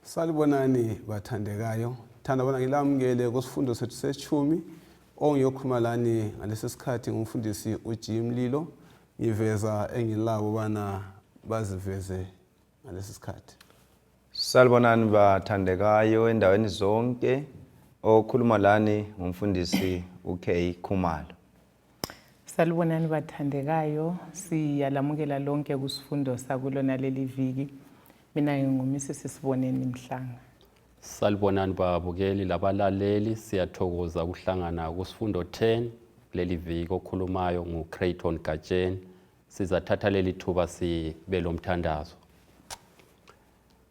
Salibonani bathandekayo. Thanda bona ngilamukele kusifundo sethu sechumi ongiyokhuluma lani ngalesi sikhathi ngumfundisi uJim Lilo. Ngiveza engilabo bana baziveze ngalesi sikhathi. Salibonani bathandekayo endaweni zonke. Okhuluma lani ngumfundisi uK Khumalo. Salibonani bathandekayo, siyalamukela lonke kusifundo sakulona leli viki. Mina ngingumisi Siboneni Mhlanga. Salibonani babukeli labalaleli, siyathokoza ukuhlangana kusifundo 10 leli viki okhulumayo nguCrayton Gatsheni. Sizathatha leli thuba sibe lomthandazo.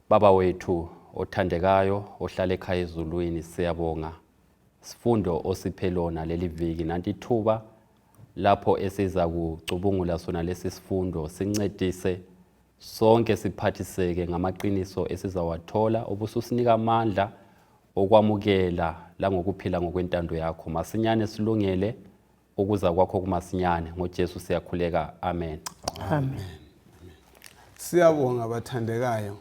Baba wethu othandekayo ohlala ekhaya ezulwini, siyabonga sifundo osiphelona leli viki nanti thuba lapho esiza kucubungula sona lesi sifundo. Sincedise sonke siphathiseke ngamaqiniso esizawathola, obususinika amandla okwamukela la ngokuphila ngokwentando yakho. Masinyane silungele ukuza kwakho kumasinyane, ngoJesu siyakhuleka, amen. Amen. Siyabonga bathandekayo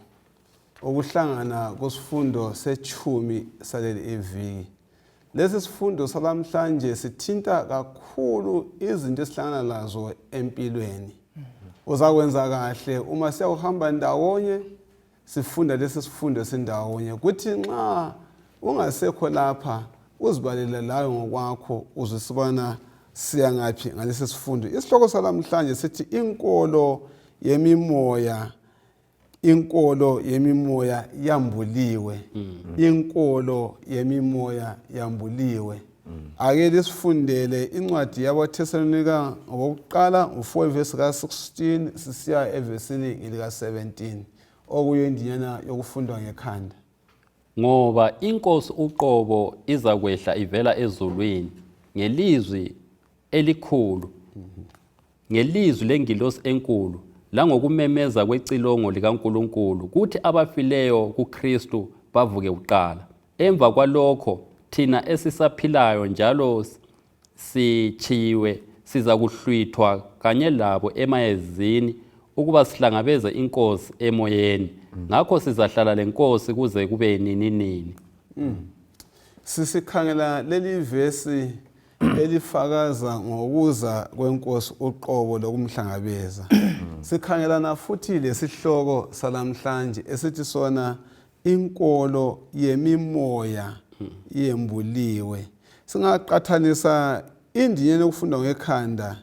ukuhlangana kusifundo sechumi saleli eviki. Lesi sifundo salamhlanje sithinta kakhulu izinto esihlangana nazo empilweni. Uzakwenza kahle uma siyahamba ndawonye sifunda lesi sifundo sindawonye, kuthi nxa ungasekho lapha uzibalela layo ngokwakho uzisibona siya ngaphi ngalesi sifundo. Isihloko salamhlanje sithi inkolo yemimoya. Inkolo yemimoya yambuliwe. Inkolo yemimoya yambuliwe. Ake lisifundele incwadi yabaThesalonika ngokuqala u4 verse ka16 sisiya evesini lika17 okuyo indinyana yokufundwa ngekhanda. Ngoba inkosi uqobo iza kwehla ivela ezulwini ngelizwi elikhulu, ngelizwi lengilosi enkulu, la ngokumemeza kwecilongo likaNkulunkulu, kuthi abafileyo kuKristu bavuke kuqala. Emva kwalokho thina esisaphilayo njalo sichiwe siza kuhlwithwa kanye labo emayezini ukuba sihlangabeze inkosi emoyeni. Ngakho sizahlala lenkosi kuze kube nini. Sisikhangela leli vesi elifakaza ngokuza kwenkosi uqobo lokumhlangabeza. Sikhangelana futhi lesihloko salamhlanje esithi sona inkolo yemimoya yembuliwe. Singaqathanisa indinyana yokufunda ngekhanda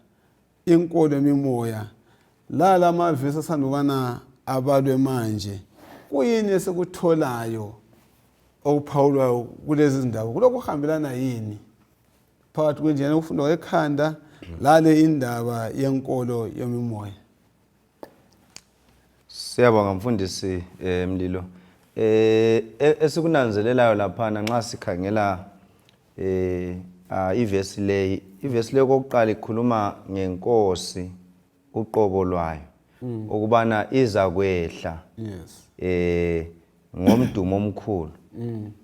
inkolo yemimoya la mavesi asandubana abalwe manje. Kuyini esikutholayo okuphawulwayo kulezi zindawo? Kulokuhambelana yini phakathi kwendlela yokufunda ngekhanda lale indaba yenkolo yemimoya? Siyabonga mfundisi Mlilo. Esikunanzelelayo laphana nxa sikhangela ivesi leyi kokuqala ikhuluma ngenkosi uqobo lwayo ukubana iza kwehla ngomdumo omkhulu.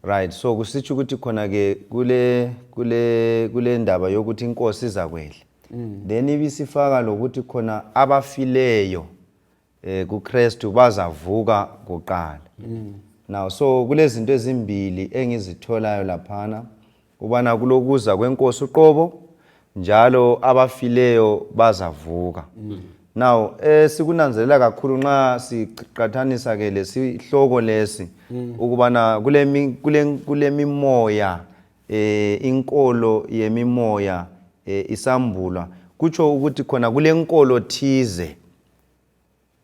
Right, so kusitsho ukuthi khona ke kule ndaba yokuthi inkosi iza kwehla. Then ibisifaka lokuthi khona abafileyo kuKristu bazavuka kuqala. Now so kulezinto ezimbili engizitholayo laphana ubana kulokuza kwenkosi uqobo njalo abafileyo bazavuka. Now sikunanzelela kakhulu nxa siqathanisa ke lesihloko lesi ukubana kule mimoya inkolo yemimoya isambulwa, kutsho ukuthi khona kule nkolo thize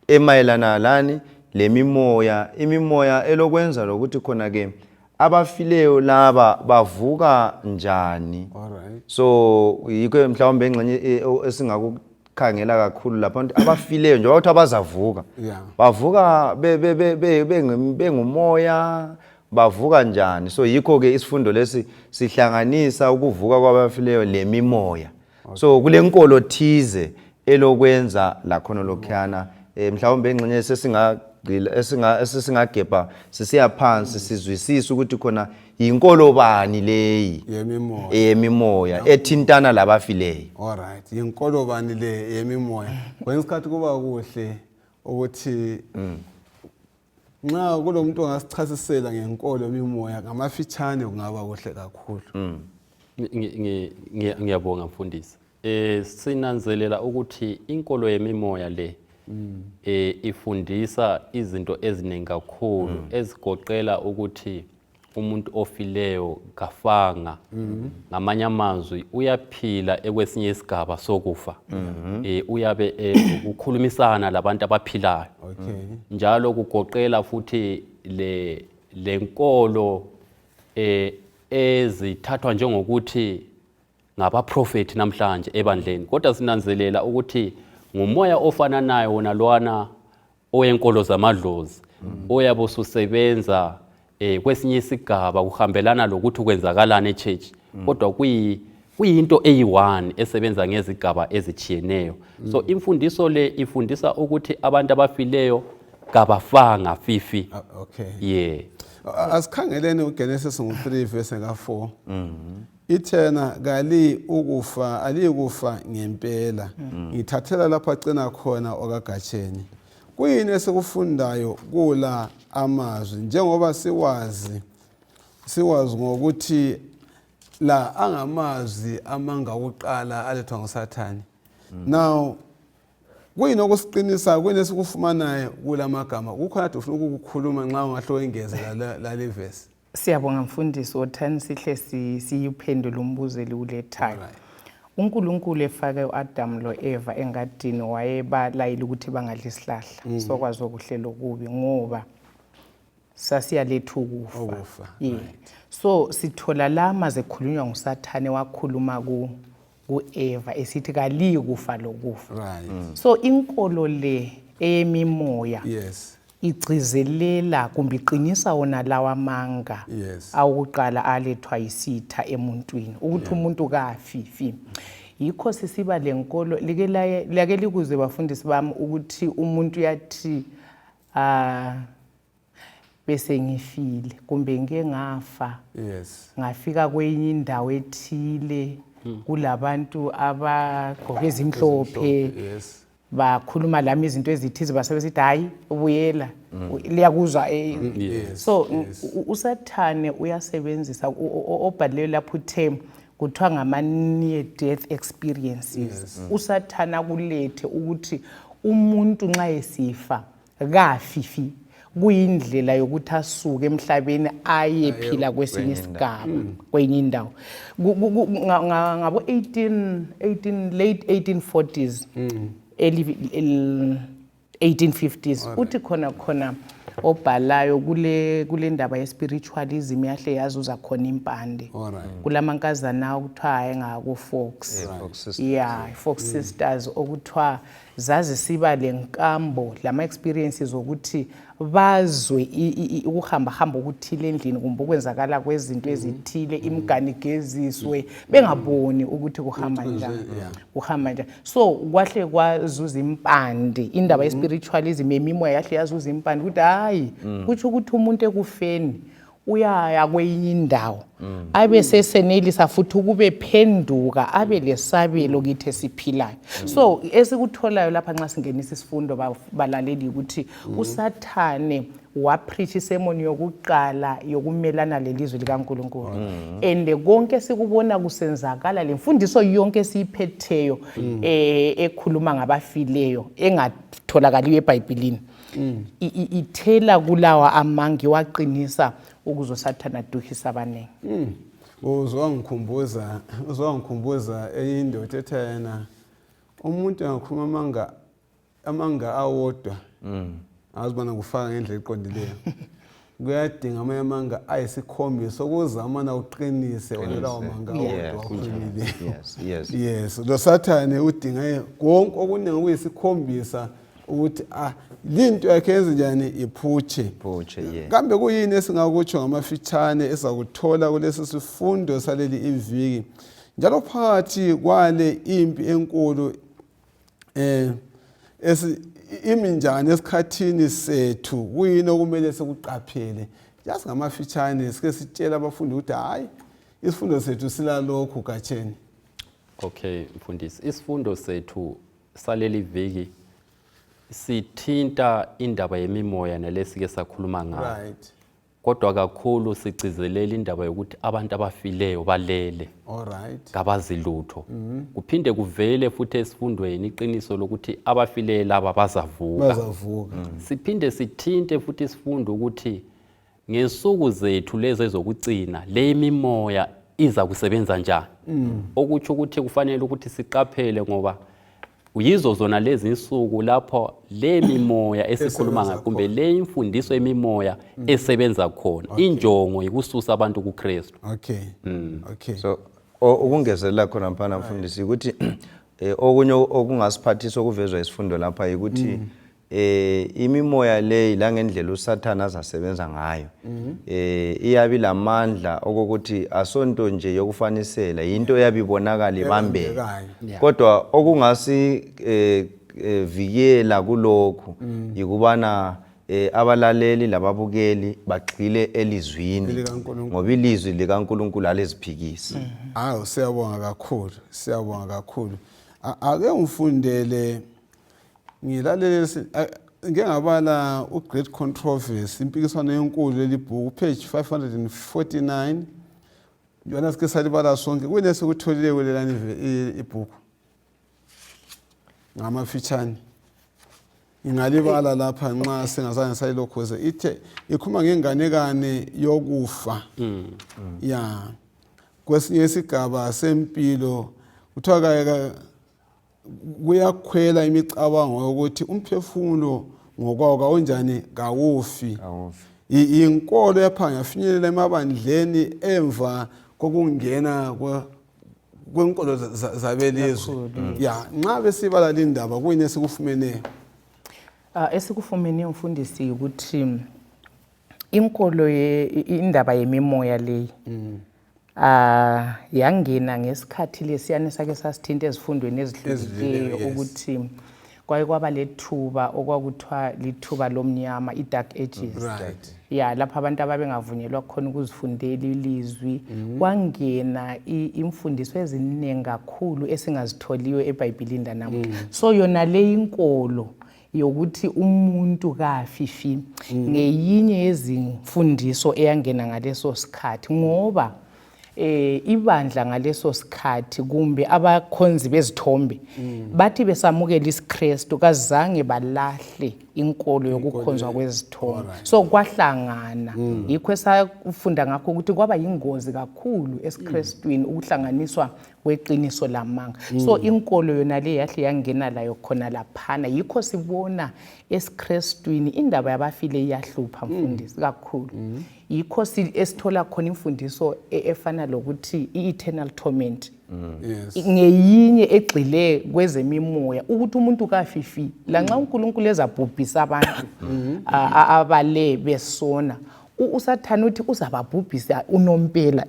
emayelana lani lemimoya, imimoya elokwenza lokuthi khona ke abafileyo laba bavuka njani. Alright. So yikho mhlawumbe engxenye esingakukhangela kakhulu lapha abafileyo nje ukuthi abazavuka. Bavuka bengumoya, bavuka njani. So yikho ke isifundo lesi sihlanganisa ukuvuka kwabafileyo lemimoya. So kule nkolo thize elokwenza la khona lokhana mhlawumbe engxenye esingagebha sisiya phansi sizwisisa ukuthi khona inkolo bani leyi yemimoya ethintana labafileyo. Alright, inkolo bani le yemimoya. Kwesikhathi kuba kuhle ukuthi nxa kulomuntu ongasichasisela ngenkolo yemimoya ngamafitshane kungaba kuhle kakhulu. Ngiyabonga mfundisi. Sinanzelela ukuthi inkolo yemimoya le ifundisa izinto eziningi kakhulu ezigoqela ukuthi umuntu ofileyo kafanga, ngamanye amazwi uyaphila ekwesinye isigaba sokufa, uyabe ukukhulumisana labantu abaphilayo. Njalo kugoqela futhi le nkolo ezithathwa njengokuthi ngabaprofeti namhlanje ebandleni, kodwa sinanzelela ukuthi ngumoya ofananayo wona lwana oyenkolo zamadlozi oyabe ususebenza kwesinye isigaba kuhambelana lokuthi kwenzakalana eChurch, kodwa kuyinto eyi-one esebenza ngezigaba ezitshiyeneyo. So imfundiso le ifundisa ukuthi abantu abafileyo kabafanga fifi. Yeah. Asikhangeleni uGenesis 3 verse 4. Ithena kali ukufa alikufa ngempela. Ngithathela lapha agcina khona okagatsheni. Kuyini esikufundayo kula amazwi njengoba siwazi ngokuthi la angamazwi amanga okuqala alethwa nguSathane. Now kuyini okusiqinisa kuyini esikufumanayo kulamagama kukhona ufuna ukukukhuluma nxa ungahle engezela la verse. Siyabonga mfundisi othani sihle siyiphendula umbuzo eliwulethayo. uNkulunkulu efake uAdam lo Eva engadini wayebalayila ukuthi bangadli isihlahla sokwazi okuhle lokubi ngoba sasiyaletha ukufa. So sithola lama zekhulunywa nguSathane wakhuluma kuEva esithi kali kufa lokufa. So inkolo le eyemimoya igcizelela kumbe iqinisa wona lawa manga awukuqala alethwa isitha emuntwini ukuthi umuntu kafifi. Yikho sisiba lenkolo lake likuze bafundisi bami ukuthi umuntu yathi bese ngifile kumbe ngeke ngafa ngafika kwenye indawo ethile kulabantu abagqoke ezimhlophe bakhuluma lami izinto ezithize basebesithi hayi ubuyela liyakuzwa. So uSathane uyasebenzisa obhadleyo lapho uthe kuthiwa ngama near death experiences. uSathane akulethe ukuthi umuntu nxa esifa kafifi kuyindlela yokuthi asuke emhlabeni ayephila kwesinye isigaba kwenye indawo. Ngabo late 1840s 1850s uthi khona obhalayo kule ndaba ye spiritualism yahle yazuza khona impande kulamankazana okuthiwa ayengako Fox Fox sisters okuthiwa zazi siba lenkambo lama experiences ukuthi bazwe ukuhamba ukuthile endlini kumbe ukwenzakala kwezinto ezithile imgani geziswe bengaboni ukuthi kuhamba njani. So kwahle kwazuza impande indaba ye spiritualism emimoya yahle yazuza impande ukuthi hayi kuthi ukuthi umuntu ekufeni uyaya kwenye indawo abe sesenelisa futhi ukube phenduka abe lesabelo kithi esiphilayo. So esikutholayo lapha nxa singenisa isifundo balaleli ukuthi uSathane wapreach isermon yokuqala yokumelana lelizwe likaNkulunkulu and konke sikubona kusenzakala lemfundiso yonke siyiphetheyo ekhuluma ngabafileyo engatholakali eBhayibhelini ithela kulawa amangi waqinisa ukuze uSathane aduhisa abaningi. Uzwangikhumbuza eyindoda ethe yena umuntu angakhuluma amanga awodwa azibona kufaka ngendlela eqondileyo kuyadinga amanye amanga ayisikhombisa ukuzamana uqinise olawo manga awodwa wakhulumile. Lo Sathane udinga konke okuningi okuyisikhombisa ukuthi linto yakhe enzenjani iphutshe. Kambe kuyini esingakutsho ngamafitshane esakuthola kulesi sifundo saleli iviki njalo phakathi kwale impi enkulu iminjani esikhathini sethu kuyini okumele sikuqaphele just ngamafitshane sike sitshela abafundi ukuthi hayi isifundo sethu silalokhu gatsheni. Okay mfundisi, isifundo sethu saleli viki sithinta indaba yemimoya nalesike sakhuluma ngayo. Right. Kodwa kakhulu sigcizelela indaba yokuthi abantu abafileyo balele. Alright. Kabazi lutho. Kuphinde kuvele futhi esifundweni iqiniso lokuthi abafileyo laba bazavuka. Bazavuka. Siphinde sithinte futhi isifundo ukuthi ngesuku zethu lezi ezokugcina le mimoya iza kusebenza njani. Okuthi ukuthi kufanele ukuthi siqaphele ngoba uyizo zona lezi insuku lapho le mimoya esikhuluma ngayo kumbe le imfundiso yemimoya esebenza khona. Injongo ikususa abantu kuKristu. Okay. Okay. So ukungezelela khona mfana mfundisi ukuthi okunye okungasiphathisa okuvezwa isifundo lapha ukuthi imimoya le la ngendlela uSathane azasebenza ngayo iyabi lamandla okokuthi asonto nje yokufanisela into yabibonakala ibambeke kodwa okungasi vikela kulokhu ikubana abalaleli lababukeli bagxile elizwini ngoba ilizwi likaNkuluNkulu aleziphikisa. Hayi siyabonga kakhulu, siyabonga kakhulu. Ake ungifundele ngilalele ngengabala uGreat Controversy impikiswano enkulu lelibhuku page 549 yona sike salibala sonke kuyini esikutholile kulelani ibhuku ngamafitshane ingalibala lapha nxa singazange sayilokhoze ithe ikhuluma ngenganekane yokufa ya kwesinye isigaba sempilo kuthiwa kuyakhwela imicabango yokuthi umphefumulo ngokwawo kawunjani kawufi. Inkolo yaphanga yafinyelela emabandleni emva kokungena kwenkolo zabelizwe. Ya nxa besibala lindaba kuyini esikufumeneyo? Esikufumeneyo mfundisi ukuthi inkolo indaba yemimoya leyi yangena ngesikhathi lesiyana sake sasithinta ezifundweni ezidlulileyo ukuthi kwaye kwaba lethuba okwakuthiwa lithuba lomnyama i-dark ages. Right. Ya lapha abantu ababengavunyelwa khona ukuzifundela ilizwi kwangena imfundiso eziningi kakhulu esingazitholiyo eBhayibhelini namuhla. So yona le inkolo yokuthi umuntu kafifi ngeyinye yezimfundiso eyangena ngaleso sikhathi ngoba ibandla ngaleso sikhathi kumbe abakhonzi bezithombe bathi besamukela isiKristu kazange balahle inkolo yokukhonzwa kwezithombe. So kwahlangana yikho esafunda ngakho ukuthi kwaba yingozi kakhulu esiKristwini ukuhlanganiswa kweqiniso lamanga. So inkolo yona le yahle yangena layo khona laphana yikho sibona esiKristwini indaba yabafile iyahlupha mfundisi kakhulu. Yikho esithola khona imfundiso efana lokuthi i-eternal torment ngeyinye egxile kwezemimoya ukuthi umuntu kafifi lanxa uNkulunkulu ezabhubhisa abantu abale besona uSathane uthi uzababhubhisa unompela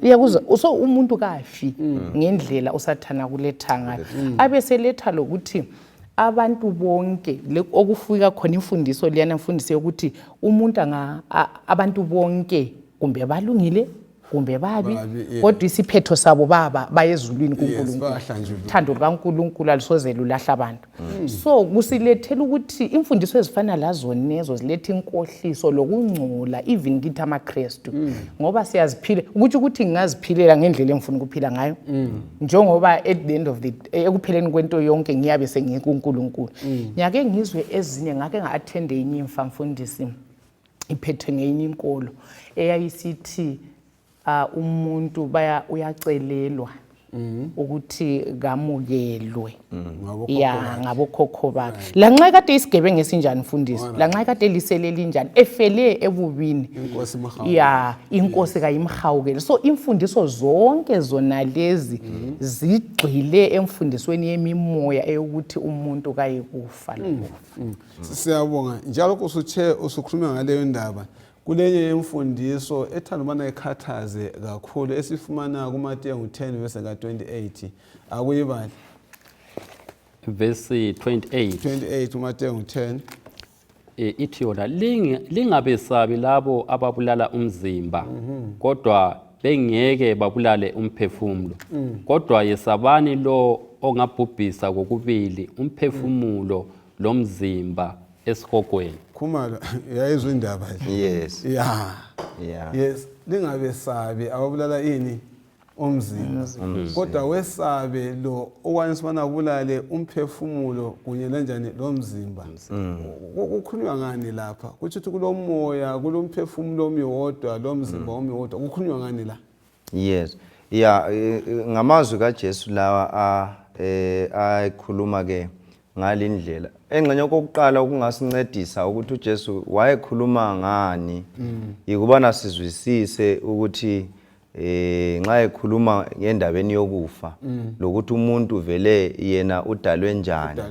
so umuntu kafi ngendlela uSathane akuletha ngayo abeseletha lokuthi abantu bonke okufika khona imfundiso liyana imfundiso yokuthi umuntu abantu bonke kumbe balungile kumbe babi kodwa isiphetho sabo baba bayezulwini kuNkulunkulu. Thando likaNkulunkulu alisoze lulahla abantu. So kusilethela ukuthi imfundiso ezifana lazo nezo ziletha inkohliso lokungcola even kithi amaKristu ngoba siyaziphile ukuthi ngingaziphilela ngendlela engifuna ukuphila ngayo njengoba at the end of the ekupheleni kwento yonke ngiyabe sengikuNkulunkulu. Nyake ngizwe ezinye ngake nga-attende inyimfa mfundisi iphethwe ngenye inkolo eyayisithi umuntu uyacelelwa ukuthi gamukelwe ngabokhokho bakhe lanxa kade isigebengu esinjani mfundisi lanxa kade liselela injani efele ebubini inkosi kayimhawukele. So imfundiso zonke zona lezi zigxile emfundisweni yemimoya eyokuthi umuntu kayikufa. Siyabonga njalo kusuthe usukhuluma ngaleyo ndaba kulenye imfundiso ethanda ubana ikhathaze kakhulu esifumana kuMateyu 10 verse ka28 akuyibali verse 28 uMateyu 10 ithi yona lingabesabi labo ababulala umzimba kodwa bengeke babulale umphefumulo kodwa yesabani lo ongabhubhisa kokubili umphefumulo lomzimba esihogweni. Khumalo yayizwe indaba nje. Yes. Yeah. Yes, lingabesabi ababulala ini umzimba. Kodwa wesabe lo okwanisibana kubulale umphefumulo kunye kanjani lo mzimba. Kukhulunywa ngani lapha? Kuthi kulomoya, kulomphefumulo omiyodwa, lo mzimba omiyodwa. Kukhulunywa ngani la? Yes. Ngamazwi kaJesu lawa ayikhuluma ke ngalindlela. Engxenye kokuqala okungasincedisa ukuthi uJesu wayekhuluma ngani, ikubana sizwisise ukuthi nxa ekhuluma ngendabeni yokufa lokuthi umuntu vele yena udalwe njani.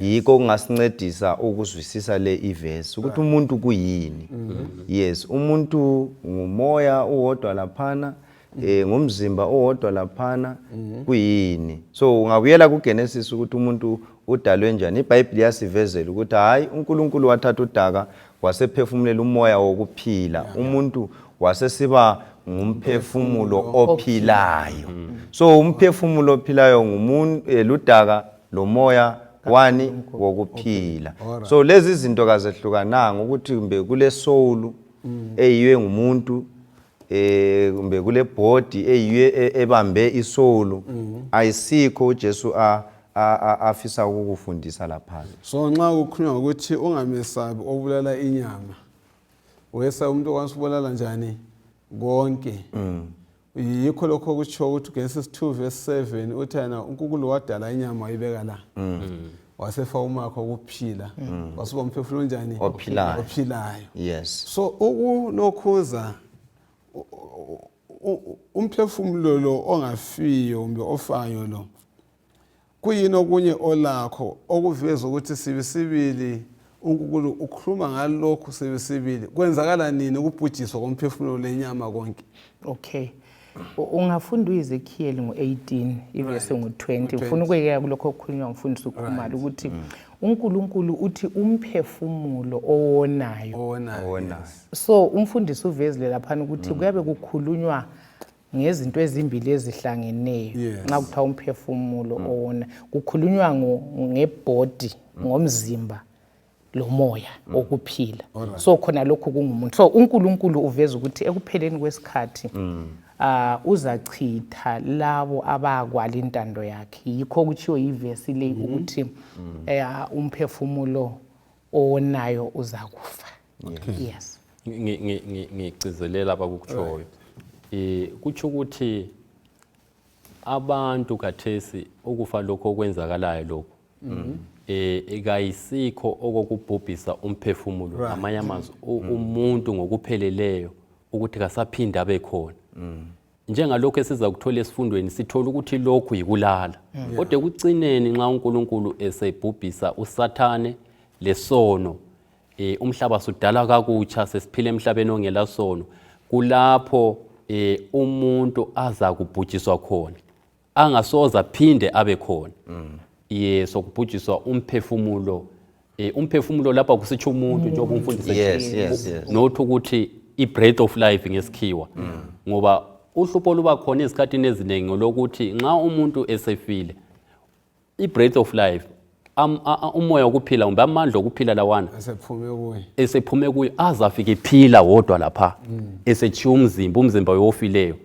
Yikho kungasincedisa ukuzwisisa le ivesi ukuthi umuntu kuyini. Yes, umuntu ngumoya uwodwa laphana, ngumzimba owodwa laphana, kuyini. So ungabuyela kuGenesis ukuthi umuntu udalwe njani. iBhayibheli yasivezela ukuthi hayi uNkulunkulu wathatha udaka wasephefumulela umoya wokuphila. Umuntu wasesiba ngumphefumulo ophilayo. So umphefumulo ophilayo ngumuntu ludaka lomoya wani wokuphila. So lezi zinto kazehlukananga ukuthi kumbe kule soul eyiwe ngumuntu, kumbe kule body eyiwe ebambe isoul, ayisikho uJesu afisa ukukufundisa lapha. So nxa kukhulunywa ukuthi ungamesabi obulala inyama, wesa umuntu okwanisibulala njani konke. Yikho lokho kutsho ukuthi Genesis 2:7 uthana uNkulunkulu wadala inyama wayibeka la. Wasefa umakho ukuphila. Wasuba umphefumulo njani ophilayo. Yes. So ukulokhuza umphefumulo lo ongafiyo kumbe ofayo lo, kuyini okunye olakho okuveza ukuthi sibisibili uNkulunkulu ukhuluma ngalokho sibisibili. Kwenzakala nini ukubhujiswa komphefumulo lenyama konke? Okay. Ungafunda uEzekiel ngo-18 ivesi ngo-20. Ufuna ukwekela kulokho okukhulunywa ngumfundisi uKhumalo ukuthi uNkulunkulu uthi umphefumulo owonayo. So umfundisi uvezile lapha ukuthi kuyabe kukhulunywa ngezinto ezimbili ezihlangeneyo. Nxa kuthiwa umphefumulo owona, kukhulunywa ngebody, ngomzimba lo moya okuphila. So khona lokho kungumuntu. So uNkulunkulu uveza ukuthi ekupheleni kwesikhathi uzachitha labo abakwala intando yakhe. Yikho kutshiwo ivesi le ukuthi umphefumulo owonayo uzakufa. Yes. Ngigcizelela abakutshoyo. Kutsho ukuthi abantu kathesi ukufa lokho okwenzakalayo lokho ekayisikho okokubhubhisa umphefumulo, amanye amazwi umuntu ngokupheleleyo ukuthi kasaphinde abe khona. Njengalokho esiza kuthola esifundweni sithola ukuthi lokhu yikulala. Kodwa ekucineni nxa uNkulunkulu esebhubhisa uSathane lesono, umhlaba sudala kakutsha, sesiphila emhlabeni ongela sono, kulapho umuntu aza kubhujiswa khona, angasoza aphinde abe khona. Yeso kubhujiswa umphefumulo. Umphefumulo lapha kusitsho umuntu njengoba umfundisi. Yes. Nothi ukuthi i-breath of life ngesikhiwa. Ngoba uhlupho luba khona izikhathini eziningi lokuthi nxa umuntu esefile, i-breath of life, umoya wokuphila kumbe amandla okuphila lawana esephume kuye azafike iphila wodwa lapha, esechiya umzimba ofileyo.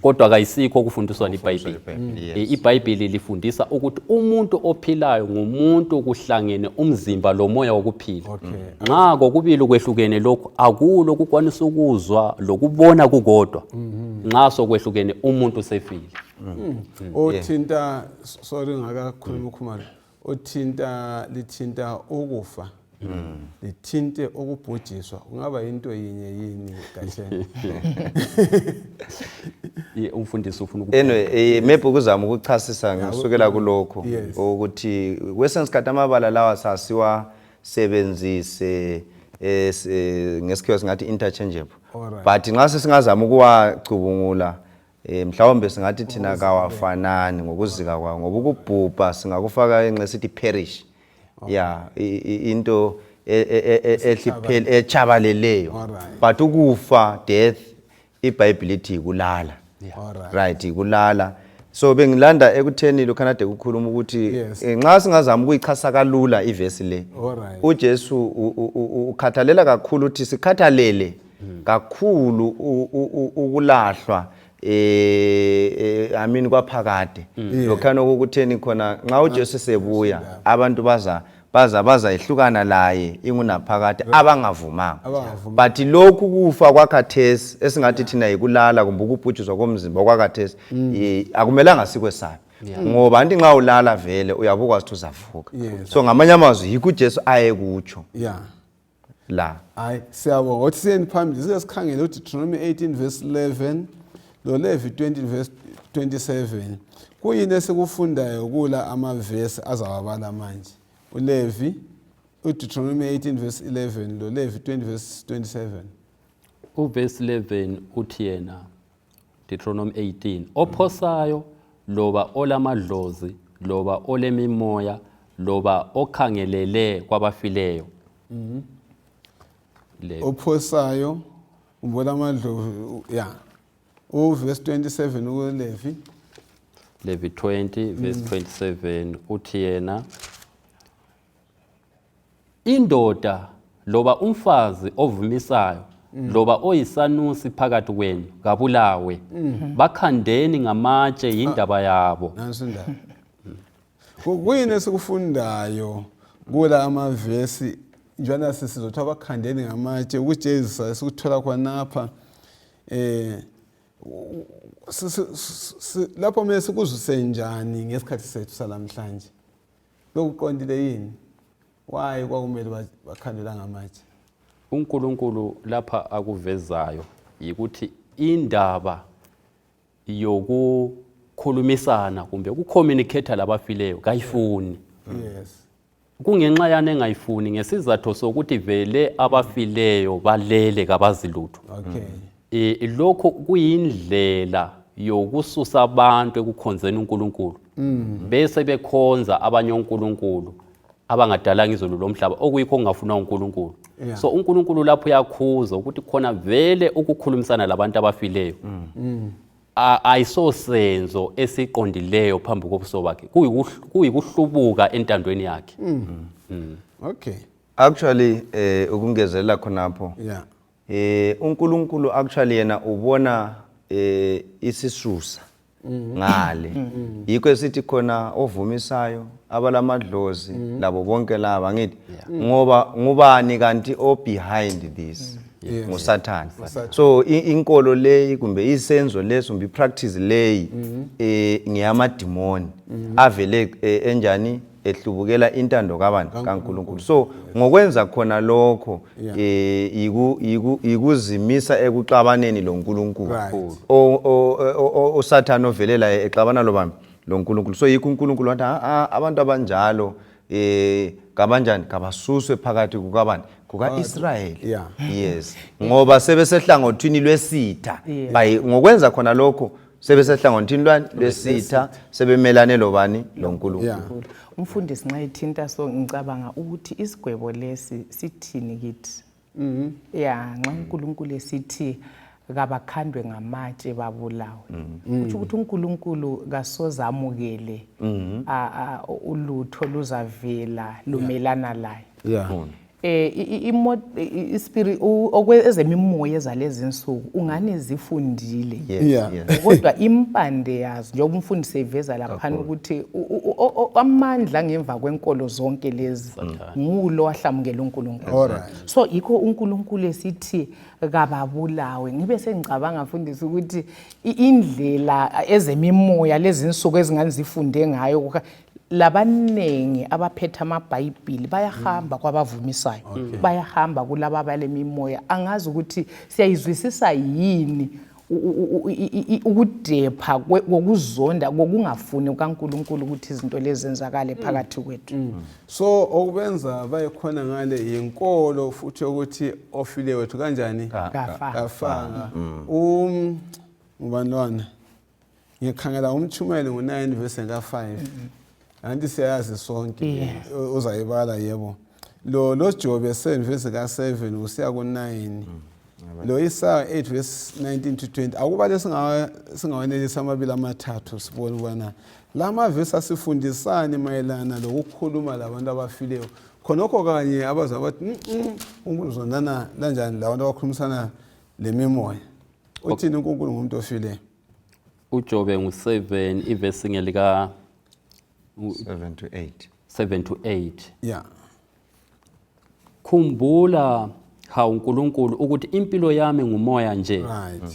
Kodwa kayisikho okufundiswa iBhayibheli. iBhayibheli lifundisa ukuthi umuntu ophilayo ngumuntu kuhlangene umzimba lomoya wokuphila. Nxa kokubili kwehlukene lokho, akulo kukwanisa ukuzwa lokubona kukodwa. Nxa sokwehlukene umuntu sefile. Othinta, sorry ngakakhuluma uKhumalo, lithinta ukufa, lithinte ukubhujiswa, kungaba into yini kahle? Umfundisi ufuna maybe ukuzama ukuchasisa ngisukela kulokho ukuthi kwesinye isikhathi amabala lawa sasiwasebenzise ngesikhiwa singathi interchangeable, but nxa sesingazama ukuwacubungula mhlawumbe singathi thina kawafanani ngokuzika kwawo, ngoba ukubhubha singakufaka enxe sithi perish, into ehliphele echabaleleyo, but ukufa, death, iBhayibheli lithi kulala. Right, kulala. So bengilanda ekutheni lokhanade ukukhuluma ukuthi Yes. nxa singazama ukuyichasa kalula ivesi le. Alright. uJesu ukhathalela kakhulu ukuthi sikhathalele kakhulu ukulahlwa amini kwaphakade. Lokhana ukutheni khona nxa uJesu sebuya abantu baza ihlukana laye ingunaphakade abangavumanga. But lokhu kufa kwakhathesi esingathi thina yikulala kumbe ukubhujuzwa komzimba kwakhathesi akumelanga sikwesabe. Ngoba anti nxa ulala vele uyabuka ukuthi uzavuka. So ngamanye amazwi yikho uJesu ayekutsho Yeah. la. Hayi siyabonga ukuthi siyeni phambili sike sikhangele uDeuteronomy 18 verse 11 lo Levi 20 verse 27. Kuyini esikufundayo kula amavesi azawabala manje? uLevi uDeuteronomy 18 verse 11 lo Levi 20 verse 27. Uverse 11 uthi yena Deuteronomy 18 ophosayo loba olamadlozi loba olemimoya loba okhangelele kwabafileyo. Ophosayo umbola amadlovu yeah. Verse 27 uLevi Levi 20 verse 27 uthi yena indoda loba umfazi ovumisayo loba oyisanusi phakathi kwenu kabulawe bakhandeni ngamatshe indaba yabo. nansi indaba. Kuyini esikufundayo kula amavesi njana sisizothi abakhandeni ngamatshe ukuJesu sikuthola khonapha lapho mase sikuzuse njani ngesikhathi sethu salamhlanje lokuqondile yini why kwakumele bakhandela ngamatshe? uNkulunkulu lapha akuvezayo yikuthi indaba yokukhulumisana kumbe ukucommunicate labafileyo kayifuni. Yes. Kungenxa yana engayifuni ngesizathu sokuthi vele abafileyo balele kabazilutho. Okay. Lokho kuyindlela yokususa abantu ekukhonzeni uNkulunkulu. Bese bekhonza abanye uNkulunkulu abangadalanga izulu lomhlaba okuyikho okungafuna uNkulunkulu. So uNkulunkulu lapho yakhuza ukuthi khona vele ukukhulumisana labantu abafileyo. Ayisosenzo esiqondileyo phambi kobuso bakhe. Kuyikuhlubuka entandweni yakhe. Okay. Actually ukungezelela khonapho. Yeah. uNkulunkulu actually yena ubona isisusa ngale. Yikho esithi khona ovumisayo abalamadlozi labo bonke laba ngithi ngoba ngubani kanti o behind this nguSathane. So inkolo leyi kumbe isenzo leso kumbe ipractice leyi ngiyamadimoni avele enjani ehlubukela intando kabani kaNkulunkulu. So ngokwenza khona lokho ikuzimisa ekuxabaneni loNkulunkulu. oSathane ovelela exabana lobani loNkulunkulu. So yikho uNkulunkulu wathi abantu abanjalo kabanjani kabasuswe phakathi kukabani kukaIsrayeli. Yes. Ngoba sebesehlangothini lwesitha ngokwenza khona lokho sebesehlangothini lwesitha sebemelane lobani loNkulunkulu. Umfundisi nxa ethinta so ngicabanga ukuthi isigwebo lesi sithini kithi. Yeah, nxa uNkulunkulu esithi kabakhandwe ngamatshe babulawe. Kuthi ukuthi uNkulunkulu kasozamukele ulutho luzavela lumelana laye. Yeah. Ispirit okwezemimoya ezalezi insuku ungani zifundile. Kodwa impande yazo njengoba umfundisi eveza lapha ukuthi amandla ngemva kwenkolo zonke lezi ngulo wahlamukela uNkulunkulu. So yikho uNkulunkulu esithi kababulawe. Ngibe sengicabanga mfundisi ukuthi indlela ezemimoya lezi insuku ezingani zifunde ngayo labanengi abaphethe amabhayibhili bayahamba kwabavumisayo. Bayahamba kulaba balemimoya. Angazi ukuthi siyayizwisisa yini ukudepha kokuzonda kokungafuni kaNkulunkulu ukuthi izinto lezi zenzakale phakathi kwethu. So okubenza bayekhona ngale yinkolo futhi ukuthi ofile wethu kanjani kafanga. Ngubani lona ngikhangela umthumeli ngo9 verse ka5. Anti siyazi sonke uzayibala yebo. Lo Job 7 verse ka7 usiya ku9. lo Isaya 8 verse 19 to 20 akubale singawenelisa amabili amathathu sibone ubana lama verse asifundisani mayelana lokukhuluma labantu abafileyo khonokho kanye abaza bathi unkulunkulu kanjani labantu abakhulumisana lemimoya uthini uNkulunkulu ngumuntu ofileyo uJobe ngu7 ivesi ngelika 7 to 8 7 to 8 yeah khumbula uNkulunkulu ukuthi impilo yami ngumoya nje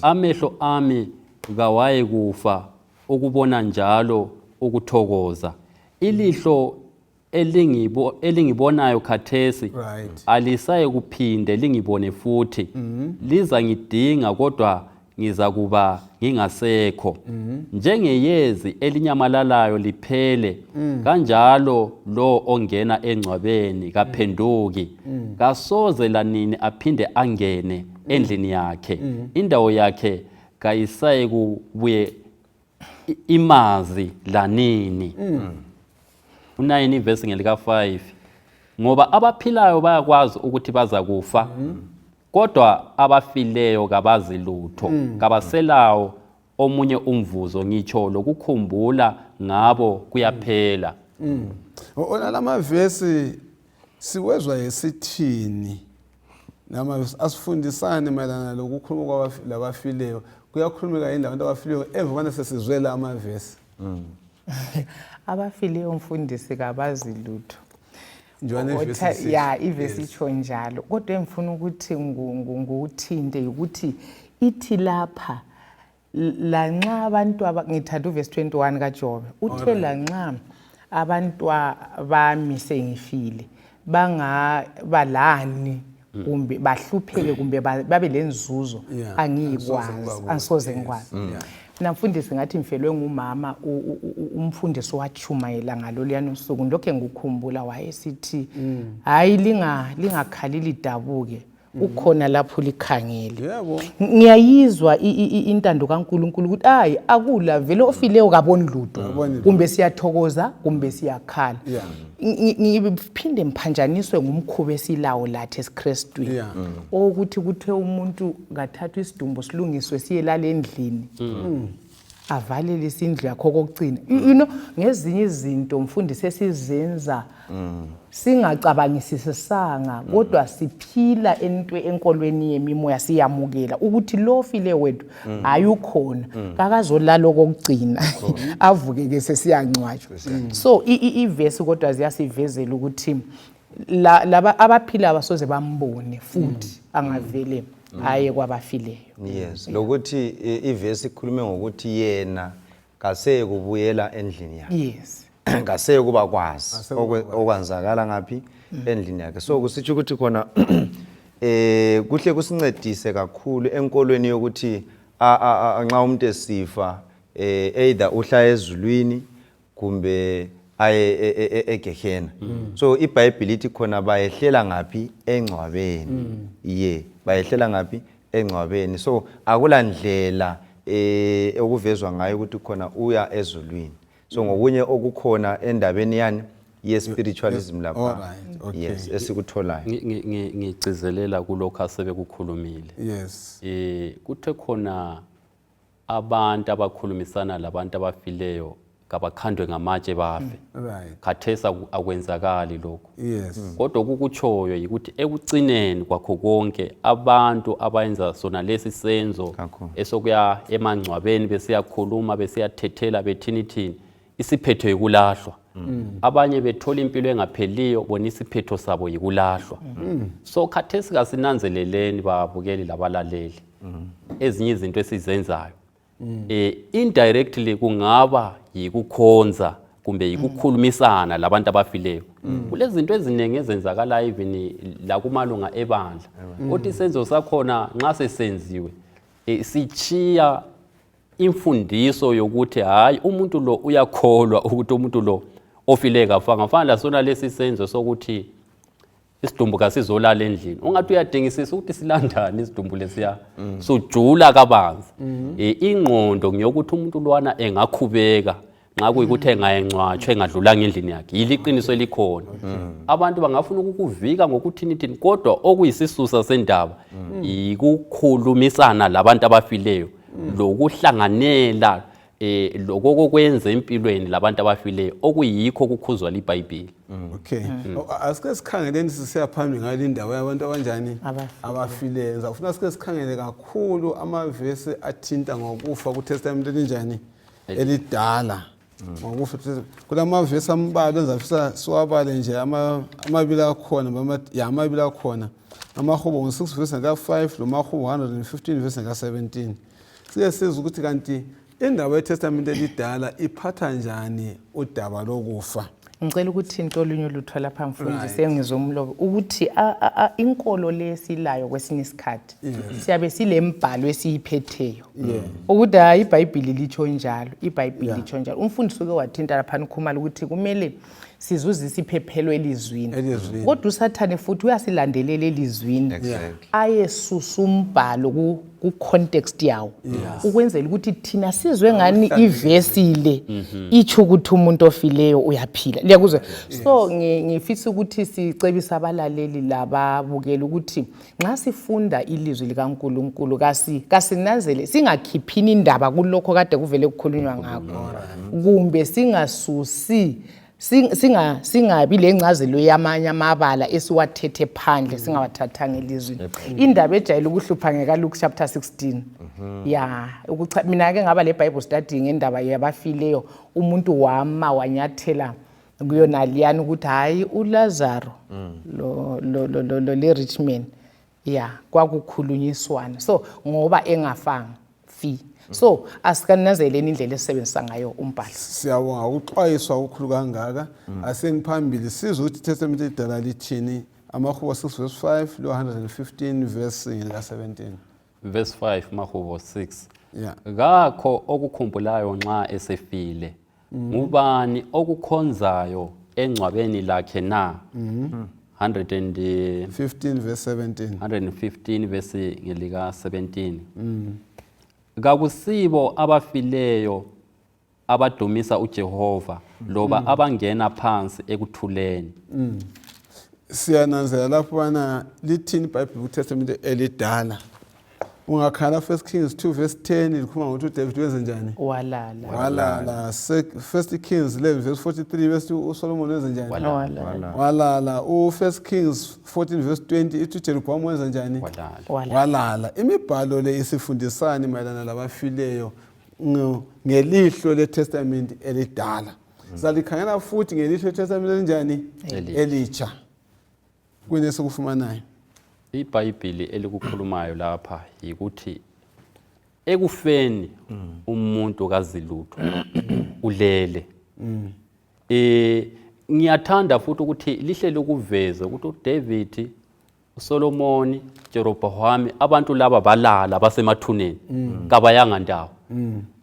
amehlo ami kawaye kufa ukubona njalo ukuthokoza ilihlo elingibonayo khathesi alisaye kuphinde lingibone futhi liza ngidinga kodwa ngiza kuba ngingasekho njengeyezi elinyamalalayo liphele kanjalo lo ongena engcwabeni kaphenduki kasoze lanini aphinde angene endlini yakhe indawo yakhe kayisaye kubuye imazi lanini u9 verse ngelika 5 ngoba abaphilayo bayakwazi ukuthi baza kufa kodwa abafileyo kabazi lutho kabaselawo omunye umvuzo ngitsho lokukhumbula ngabo kuyaphela ona lama verse siwezwa yesithini nama asifundisane mayelana lokukhuluma kwabafileyo kuyakhulumeka yini labantu abafileyo emva kwani sesizwela ama verse abafileyo mfundisi kabazi lutho ya ivesi itsho njalo kodwa engifuna ukuthi nguthinte ukuthi ithi lapha lanxa abantu ngithanda uvesi 21 kaJobe uthe lanxa abantu bami sengifile bangabalani kumbe bahlupheke kumbe babe lenzuzo angiyikwazi angisoze ngikwazi namfundisi ngathi mfelwe ngumama umfundisi wachumayela ngaloliyana usuku lokho ngikukhumbula wayesithi hayi lingakhalili idabuke ukhona lapho likhangele ngiyayizwa intando kaNkuluNkulu ukuthi hayi akula vele ofileyo kaboni lutho kumbe siyathokoza kumbe siyakhala ngiphinde mphanjaniswe ngumkhubo esilawo lathi esiKristwini ukuthi kuthe umuntu ngathatha isidumbu silungiswe siyelala endlini avalele isindlu yakho kokugcina ngezinye izinto mfundisi esizenza singacabangisisanga kodwa siphila enkolweni yemimoya siyamukela ukuthi lo ofile wethu ayukhona kakazolala kokugcina avuke ke sesiyangcwatshwa so ivesi kodwa ziyasivezela ukuthi laba abaphila abasoze bambone futhi angavele aye kwabafileyo yes lokuthi ivesi ikhulume ngokuthi yena kaseye kubuyela endlini yakhe yes kaseye kuba kwazi okwenzakala ngapi endlini yakhe so kusitsho ukuthi khona kuhle kusincedise kakhulu enkolweni yokuthi nxa umuntu esifa either uhla ezulwini kumbe aye egehena so iBhayibheli ithi khona bayehlela ngapi engcwabeni bayehlela ngapi engcwabeni so akulandlela okuvezwa ngayo ukuthi khona uya ezulwini so ngokunye okukhona endabeni yani ye-spiritualism lapha yes esikutholayo ngigcizelela kulokho asebekukhulumile yes kuthe khona abantu abakhulumisana labantu abafileyo kabakhandwe ngamatshe bafe khathesa akwenzakali lokho kodwa ukukutshoyo yikuthi ekugcineni kwakho konke abantu abayenza sona lesi senzo esokuya emangcwabeni besiyakhuluma besiyatethela bethini isiphetho yikulahlwa abanye bethola impilo engapheliyo bona isiphetho sabo yikulahlwa so khathesi kasinanzeleleni babukeli labalaleli ezinye izinto esizenzayo indirectly kungaba yikukhonza kumbe yikukhulumisana labantu abafileyo kulezi zinto eziningi ezenzakala even la kumalunga ebandla othi isenzo sakhona nxa sesenziwe sichiya imfundiso yokuthi hayi umuntu lo uyakholwa ukuthi umuntu lo ofile kafa ngafana la sona lesi senzo sokuthi isidumbu kasizolala endlini ungathi uyadingisisa ukuthi silandani isidumbu lesiya sujula kabanzi ingqondo ngiyokuthi umuntu lwana engakhubeka nxa kuyikuthi engayengcwatshwe engadlulanga endlini yakhe yilo iqiniso elikhona. Abantu bangafuna ukuvika ngokuthini kodwa okuyisisusa sendaba ikukhulumisana labantu abafileyo lokuhlanganela lokokwenza empilweni labantu abafileyo okuyikho kukhuzwa liBhayibheli. Okay. Asike sikhangeleni sisiya phambili ngale indaba yabantu abanjani abafileyo. Ngizafuna sike sikhangele kakhulu amavesi athinta ngokufa kuTestament elinjani elidala. Ngokufa kulamavesi ambalwa engizafisa siwabale nje amabili akhona amabili akhona. AmaHubo 6 verse 5 loMaHubo 115 verse 17. Siye sizwe ukuthi kanti indaba yeTestament elidala iphatha njani udaba lokufa. Ngicela ukuthi into olunye lutho lapha mfundisi engizomlobo ukuthi inkolo lesilayo kwesinye isikhathi siyabe silembhalo esiyiphetheyo ukuthi hayi iBhayibheli litsho njalo iBhayibheli litsho njalo. Umfundisi uke wathinta lapha ukhumala ukuthi kumele sizuzise iphephelo elizwini kodwa uSathane futhi uyasilandelela elizwini ayesusa umbhalo ku context yawo ukwenzela ukuthi thina sizwe ngani ivesi le ithi ukuthi umuntu ofileyo uyaphila liyakuzwa. So ngifisa ukuthi sicebisa abalaleli lababukela ukuthi nxa sifunda ilizwi likaNkulunkulu kasinazele singakhiphini indaba kulokho kade kuvele kukhulunywa ngakho kumbe singasusi singabi lencazelo yamanye amabala esiwathethe phandle singawathathanga elizweni. Indaba ejayele ukuhlupha ngekaLuke chapter 16 mina ke ngaba le Bible study ngendaba yabafileyo umuntu wanyathela kuyona liyani ukuthi hayi uLazaro lo le rich man kwakukhulunyiswana so ngoba engafanga fi. So asikanazeleni indlela esebenzisa ngayo umbhalo. Siyabonga ukuxwayiswa okukhulu kangaka. Asengiphambili sizwe ukuthi iTestament elidala lithini. AmaHubo 6 verse 5 lo 115 verse 17. Verse 5 Mahubo 6. Ngakho okukhumbulayo nxa esefile ngubani okukhonzayo engcwabeni lakhe na. 115 verse 17. 115 verse ngelika 17. Kakusibo abafileyo abadumisa uJehova loba abangena phansi ekuthuleni. Siyananzela lapho bana lithini iBhayibheli kuTestament elidala. Ungakhala 1 Kings 2 verse 10 likhuluma ngokuthi uDavid wenze njani? Walala. 1 Kings 11 verse 43 verse uSolomon wenze njani? Walala. 1 Kings 14 verse 20 ithi uJeroboam wenze njani? Walala. Imibhalo le isifundisani mayelana labafileyo ngelihlo leTestament elidala. Salikhangela futhi ngelihlo leTestament elinjani? Elitsha. Kunesikufumanayo. iBhayibheli elikukhulumayo lapha yikuthi ekufeni umuntu kazilutho ulele. Ngiyathanda futhi ukuthi lihle lokuveza ukuthi uDavid, uSolomon, Jeroboam abantu laba balala basemathuneni kabayanga ndawo.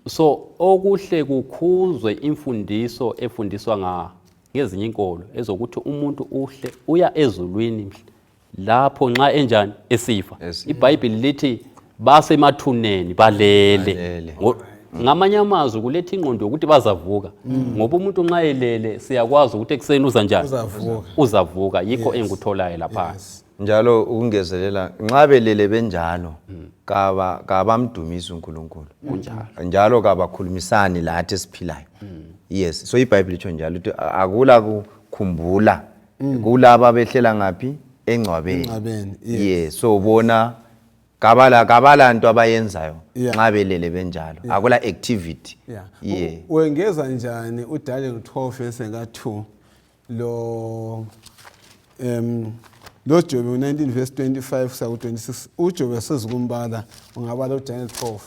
So okuhle kukhuzwe imfundiso efundiswa ngezinye inkolo ezokuthi umuntu uhle uya ezulwini lapho nxa enjani esifa. iBhayibheli lithi basemathuneni balele. Ngamanye amazwi kuletha ingqondo ukuthi bazavuka ngoba umuntu nxa elele siyakwazi ukuthi ekseni uza njani uzavuka yikho engikutholayo lapha. Njalo ukungezelela nxa belele benjalo kabamdumisa uNkulunkulu njalo kabakhulumisani lathi esiphilayo. Yes, so iBhayibheli itsho njalo ukuthi akula kukhumbula kulaba behlela ngapi engcwabeni. Yes, so bona kabala into abayenzayo nxa belele benjalo akula activity. Wengeza njani uDaniel 12 verse 2 lo Jobe 19 verse 25 saku 26 uJobe esezikumbala ungabala uDaniel 12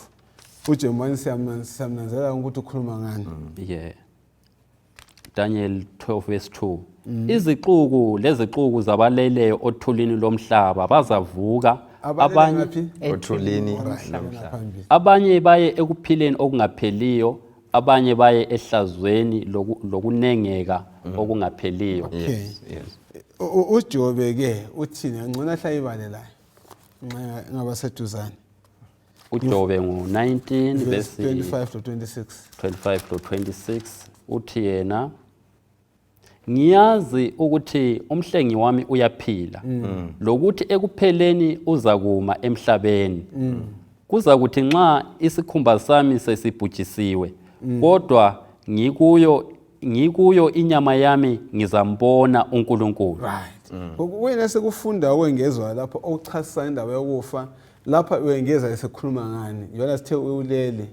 uJemani siyamnanzela ukuthi ukhuluma ngani. Daniel 12 verse 2. Izixuku lezixuku zabaleleyo othulini lomhlaba bazavuka abanye othulini abanye baye ekuphileni okungapheliyo abanye baye ehlazweni lokunengeka okungapheliyo. uJobe ke uthini ngcono hlayibalelayo ngabaseduzane uJobe ngo-19 verse verse 25 to 26. 25 to 26 uthi yena ngiyazi ukuthi umhlengi wami uyaphila lokuthi ekupheleni uza kuma emhlabeni kuzakuthi nxa isikhumba sami sesibhujisiwe kodwa ngikuyo inyama yami ngizambona uNkulunkulu. Right. Wena sekufunda okwengezwa lapho okuchasisa indaba yokufa lapha uyengeza esekhuluma ngani yona sithe ulele.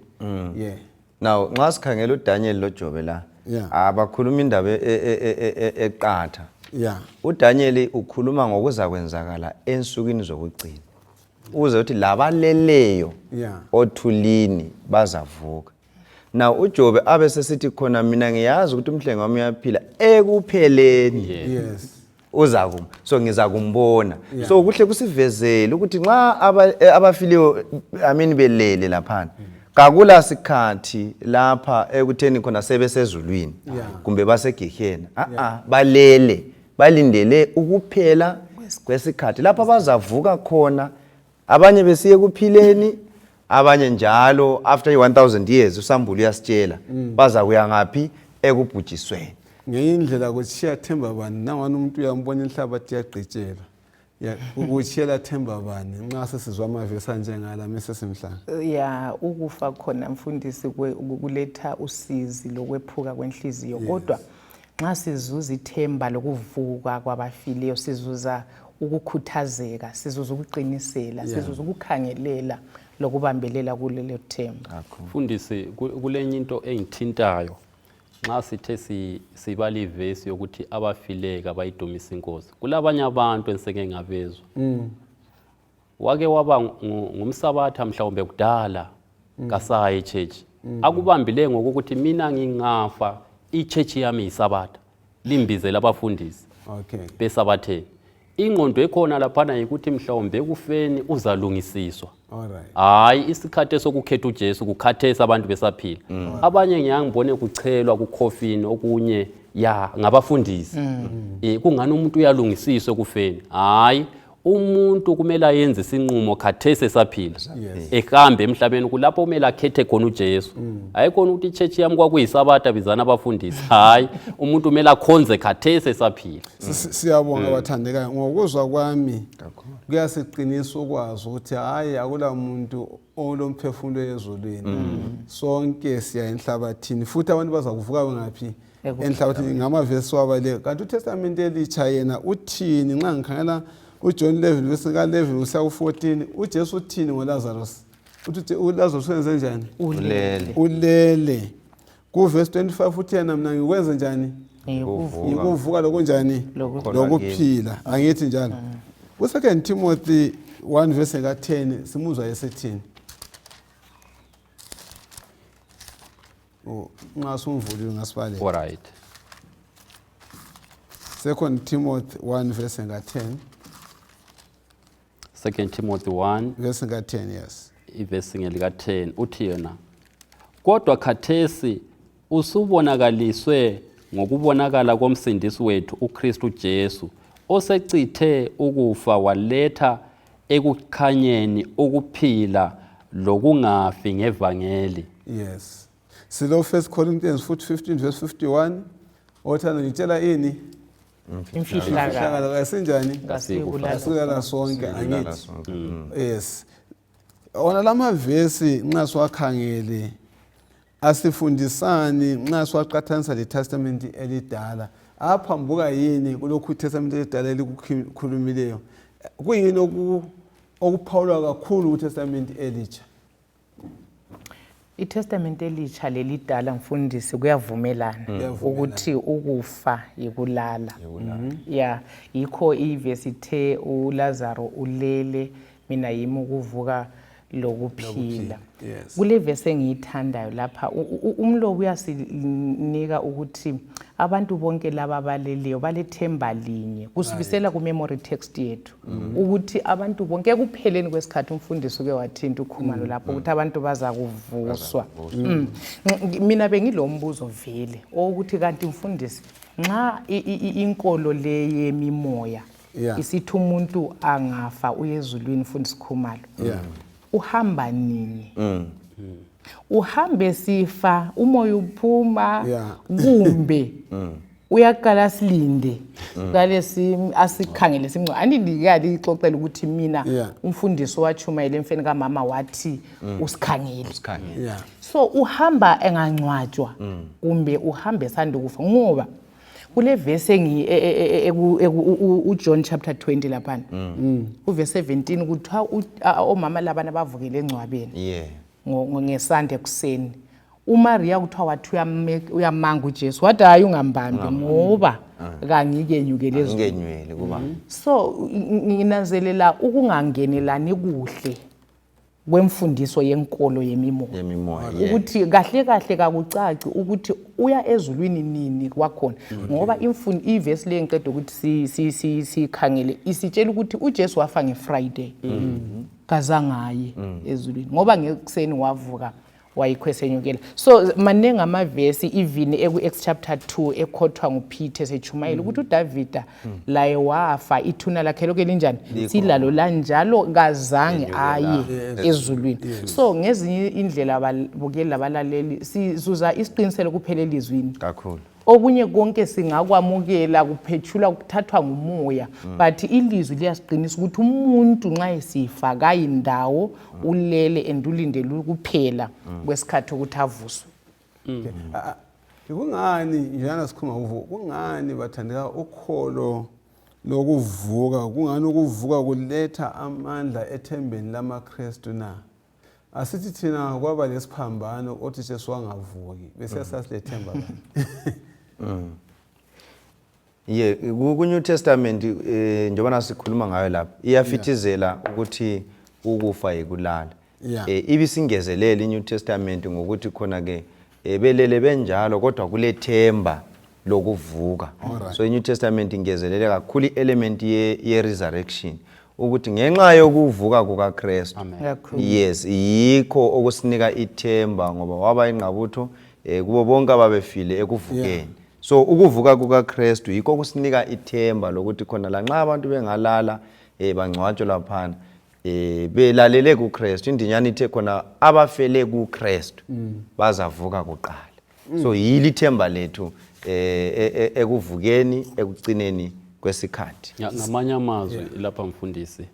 Yeah. Now nxa sikhangela uDaniel loJobe la Yeah. abakhuluma indaba eqatha. Yeah. uDaniel ukhuluma ngokuza kwenzakala ensukwini zokugcina. Uze uthi labaleleyo Yeah. othulini bazavuka. Now uJobe abe sesithi khona mina ngiyazi ukuthi umhlengi wami uyaphila ekupheleni. Yes. Uzakuma so ngizakumbona. So kuhle kusivezele ukuthi nxa abafileyo belele lapha kakula sikhathi lapha ekutheni khona sebesezulwini kumbe basegehena balele balindele ukuphela kwesikhathi lapha bazavuka khona abanye besiye kuphileni abanye njalo after 1000 years uSambulo uyasitshela baza kuya ngapi ekubhujisweni. Ngenye indlela kutshiya themba bani nangani umuntu uyambona inhlabathi yagqitshela ukuthiyela themba bani nxa sesizwa amavesi anjengala mesesimhlanga. Ya ukufa khona mfundisi kuletha usizi lokwephuka kwenhliziyo kodwa nxa sizuza ithemba lokuvuka kwabafileyo sizuza ukukhuthazeka sizuza ukuqinisela sizuza ukukhangelela lokubambelela kulelo themba. Mfundisi kulenye into engithintayo nxa sithe sibala ivesi yokuthi abafileka bayidumisa inkosi kulabanye abantu enseke ngabezwa wake waba ngumsabatha mhlawumbe kudala kasayi ichurch akubambile ngokuthi mina ngingafa ichurch yami isabatha limbizela abafundisi besabatheni ingqondo ekhona laphana ukuthi mhlawumbe kufeni uzalungisiswa. Alright. Hayi isikhathi sokukhetha uJesu kukhathesa abantu besaphila. Abanye ngiyangibone kuchelwa kukhofini okunye ya ngabafundisi. Kungani umuntu uyalungisiswa kufeni? Hayi umuntu kumele ayenze isinqumo khathese esaphila. Ehambe emhlabeni kulapho kumele akhethe khona uJesu. Hayi khona ukuthi ichurch yami kwakuyisabatha bizana abafundisi. Hayi umuntu kumele akhonze khathese esaphila. Siyabonga abathandekayo ngokuzwa kwami kuyasiqinisa ukwazi ukuthi hayi akula muntu olomphefumulo ezulwini sonke siya enhlabathini futhi abantu baza kuvuka ngaphi enhlabathini ngamavesi wabale kanti uTestament elitsha yena uthini nxa ngikhangela uJohn 11 verse ka 11 usiya ku14 uJesu uthini ngoLazarus uthi uLazarus wenze njani ulele ku verse 25 uthi yena mina ngikwenze njani ukuvuka lokunjani lokuphila angithi njalo ku 2 Timothy 1 verse ka 10 simuzwa yesethini nxa sumvulile ngasibalela. Alright. 2 Timothy 1 verse ka 10. 2 Timothy 1 verse ka 10 yes. Ivesi ngelika 10 uthi yena kodwa khathesi usubonakaliswe ngokubonakala komsindisi wethu uKristu Jesu osecithe ukufa waletha ekukhanyeni ukuphila lokungafi ngevangeli. Yes. Silo 1 Corinthians 15 verse 51 othanda ngitshela ini imfihlakalo kasinjani kasikula sonke angithi. Yes. Ona lama vesi nxa siwakhangele asifundisani nxa siwaqathanisa leTestament elidala aphambuka yini kulokhu iTestament elidala elikukhulumileyo kuyini okuphawulwa kakhulu kuTestament elitsha. iTestament elitsha lelidala mfundisi kuyavumelana ukuthi ukufa yikulala. Ya yikho ivesi the uLazaro ulele mina yimi ukuvuka lokuphila. Kule vesi engiyithandayo lapha umlo uyasinika ukuthi abantu bonke laba baleleyo balethemba linye kusibisela ku memory text yethu ukuthi abantu bonke ekupheleni kwesikhathi umfundisi uke wathinta ukhumalo lapho ukuthi abantu baza kuvuswa. Mina bengilombuzo vele ukuthi kanti umfundisi nxa inkolo le yemimoya isithi umuntu angafa uyezulwini mfundisi Khumalo uhamba nini uhambe sifa umoya uphuma kumbe uyaqala silinde ngale asikhangele simnco andilikali ixoxela ukuthi mina umfundisi wachumayela emfeni kamama wathi usikhangele so uhamba engangcwatshwa kumbe uhambe sandukufa ngoba kule verse uJohn chapter 20 lapha uverse 17 kuthiwa omama labana bavukele engcwabeni ngesande kuseni uMaria kuthiwa wathi uyamanga uJesu wathi hayi ungambambi ngoba kangikenyukele ngenywele kuba so nginanzelela ukungangenelani kuhle kwemfundiso yenkolo yemimoya ukuthi kahle kahle kakucaci ukuthi uya ezulwini nini kwakhona ngoba iverse le engiqeda ukuthi sikhangele isitshela ukuthi uJesu wafa ngeFriday kazangaye ezulwini ngoba ngekuseni wavuka wayikwesenyukela so manenga amavesi even eku-Acts chapter 2 ekhothwa nguPeter sechumayela ukuthi uDavida laye wafa ithuna lakhe lokho linjani silalo lanjalo kazange aye ezulwini so ngezinye indlela babukeli labalaleli sizuza isiqiniselo kuphela elizwini kakhulu okunye konke singakwamukela kuphethula kuthathwa ngumoya but ilizwi liyasiqinisa ukuthi umuntu nxa esifa kayindawo ulele endulindele ukuphela kwesikhathi ukuthi avuswe kungani njana sikhuluma uvuka kungani bathandeka ukholo lokuvuka kungani ukuvuka kuletha amandla ethembeni lamaKristu na asithi thina kwaba lesiphambano othi Jesu wangavuki bese sasilethemba ku New Testament njengoba sikhuluma ngayo lapha iyafithizela ukuthi ukufa yikulala ibisingezelela iNew Testament ngokuthi khona ke belele benjalo kodwa kulethemba lokuvuka so iNew Testament ingezelele kakhulu element ye resurrection ukuthi ngenxa yokuvuka kukaKristu yes yikho okusinika ithemba ngoba waba ingqabutho kubo bonke ababefile ekuvukeni so ukuvuka kukaKristu yikho kusinika ithemba lokuthi khona la nxa abantu bengalala bangcwatshwa laphana belalele kuKristu indinyana ithe khona abafele kuKristu bazavuka kuqala so yili themba lethu ekuvukeni ekugcineni kwesikhathi ngamanye amazwi lapha mfundisi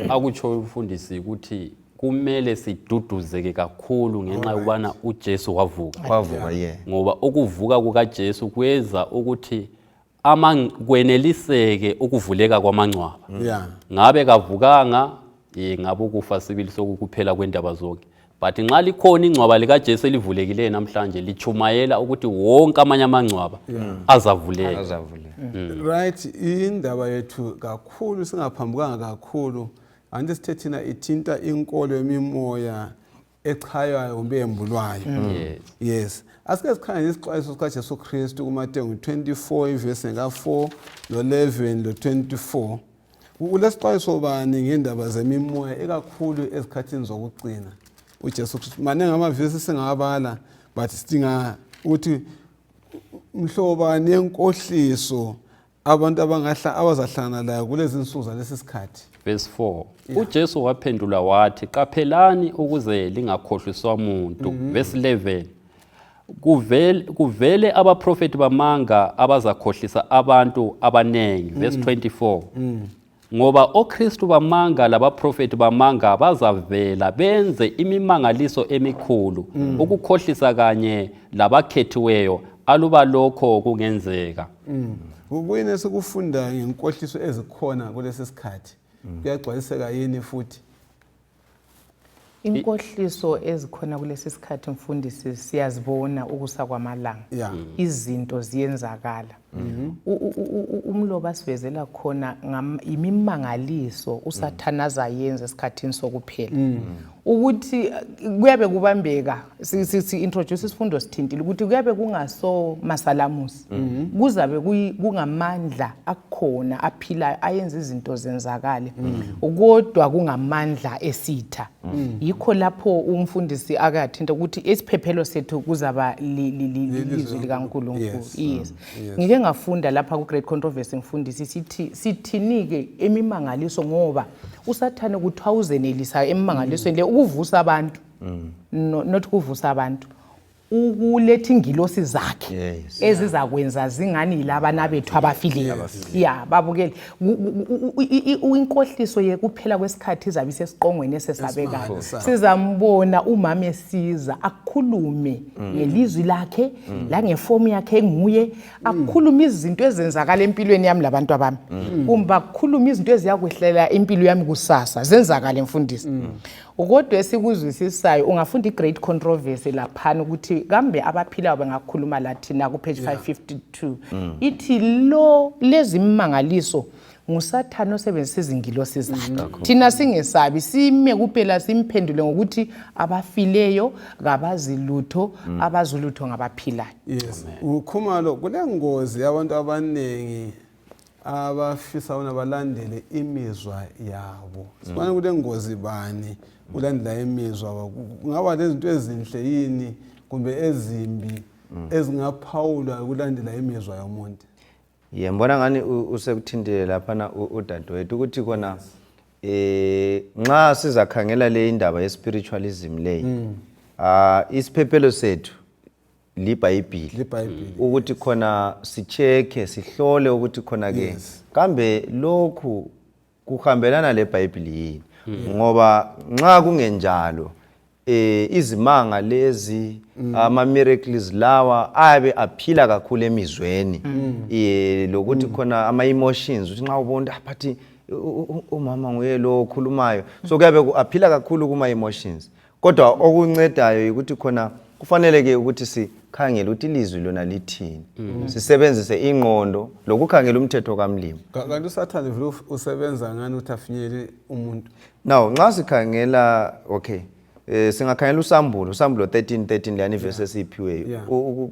akutsho umfundisi ukuthi kumele siduduzeke kakhulu ngenxa yokubana uJesu wavuka ngoba ukuvuka kukaJesu kweza ukuthi kweneliseke ukuvuleka kwamangcwaba ngabe kavukanga ngabe ukufa sibili sokukuphela kwendaba zonke but nxa likhona ingcwaba likaJesu elivulekileyo namhlanje lichumayela ukuthi wonke amanye amangcwaba azavuleka right indaba yethu kakhulu singaphambukanga kakhulu ande sithethina ithinta inkolo yemimoya echayayo kumbe embulwayo yes asike sikhanye isixwayiso sikaJesu Kristu kuMateyu 24 iverse nga4 lo11 lo24 ulesixwayiso bani ngendaba zemimoya ekakhulu ezikhathini zokugcina uJesu Kristu manje ngamavesi singabala but sidinga ukuthi mhlobani yenkohliso abantu abazahlangana layo kulezi insuku zalesi sikhathi verse 4 uJesu waphendula wathi qaphelani ukuze lingakhohliswa umuntu verse 11 kuvele abaprofeti bamanga abazakhohlisa abantu abanengi verse 24 ngoba oKristu bamanga labaprofeti bamanga bazavela benze imimangaliso emikhulu ukukhohlisa kanye labakhethiweyo aluba lokho kungenzeka ubuyini sikufunda ngenkohliso ezikhona kulesi sikhathi kuyagcwaliseka yini futhi inkohliso ezikhona kulesi sikhathi mfundisi siyazibona ukusa kwamalanga izinto ziyenzakala umlobo asivezela khona imimangaliso usathana azayenza esikhathini sokuphela ukuthi kuyabe kubambeka introduce isifundo sithintile ukuthi kuyabe kungaso masalamusi kuzabe kungamandla akukhona aphilayo ayenza izinto zenzakale kodwa kungamandla esitha yikho lapho umfundisi akathinta ukuthi esiphephelo sethu kuzaba lizwi likaNkulunkulu. Yes, ngike ngafunda lapha ku Great Controversy ngifundisi sithinike emimangaliso ngoba usathane kuthiwa uzenelisa emimangalisweni le ukuvusa abantu not kuvusa abantu ukuletha ingilosi zakhe ezizakwenza zingani yilabana bethu abafileyo babukele inkohliso yekuphela kwesikhathi izabe isesiqongweni esesabekayo sizambona umama esiza akukhulume ngelizwi lakhe la ngefomu yakhe enguye akukhuluma izinto ezenzakala empilweni yami labantu abami kumba akukhuluma izinto eziyakwehlela impilo yami kusasa zenzakala mfundisi kodwa esikuzwisisayo ungafunda iGreat Controversy laphana ukuthi kambe abaphilayo bengakhuluma lathina ku page 552 ithi lezi imangaliso ngusathana osebenzisa izingilosi zakhe thina singesabi sime kuphela simphendule ngokuthi abafileyo ngabazilutho abazulutho ngabaphilayo. Yes, ukhumalo kunengozi yabantu abanengi abafisa balandele imizwa yabo. Sibona kulengozi bani ulandela imizwa kungaba lezinto ezinhle yini kumbe ezimbi ezingaphawulwa ukulandela imizwa yomuntu. Ngibona ngani usekuthintile lapha na udadewethu ukuthi kona nxa sizakhangela le indaba ye-spiritualism leyi isiphephelo sethu liBhayibheli ukuthi khona sicheke sihlole ukuthi khona ke kambe lokhu kuhambelana leBhayibheli yini ngoba nxa kungenjalo izimanga lezi ama-miracles lawa abe aphila kakhulu emizweni lokuthi khona ama-emotions ukuthi nxa ubona phathi umama nguye lo okhulumayo so kuyabe aphila kakhulu kuma-emotions kodwa okuncedayo ukuthi khona kufanele-ke ukuthi sikhangele ukuthi ilizwi lona lithini sisebenzise ingqondo lokukhangela umthetho kaMlimo. Kanti uSathane vele usebenza ngani ukuthi afinyele umuntu? Now nxa sikhangela singakhangela uSambulo 13:13 leyani verse esiphiweyo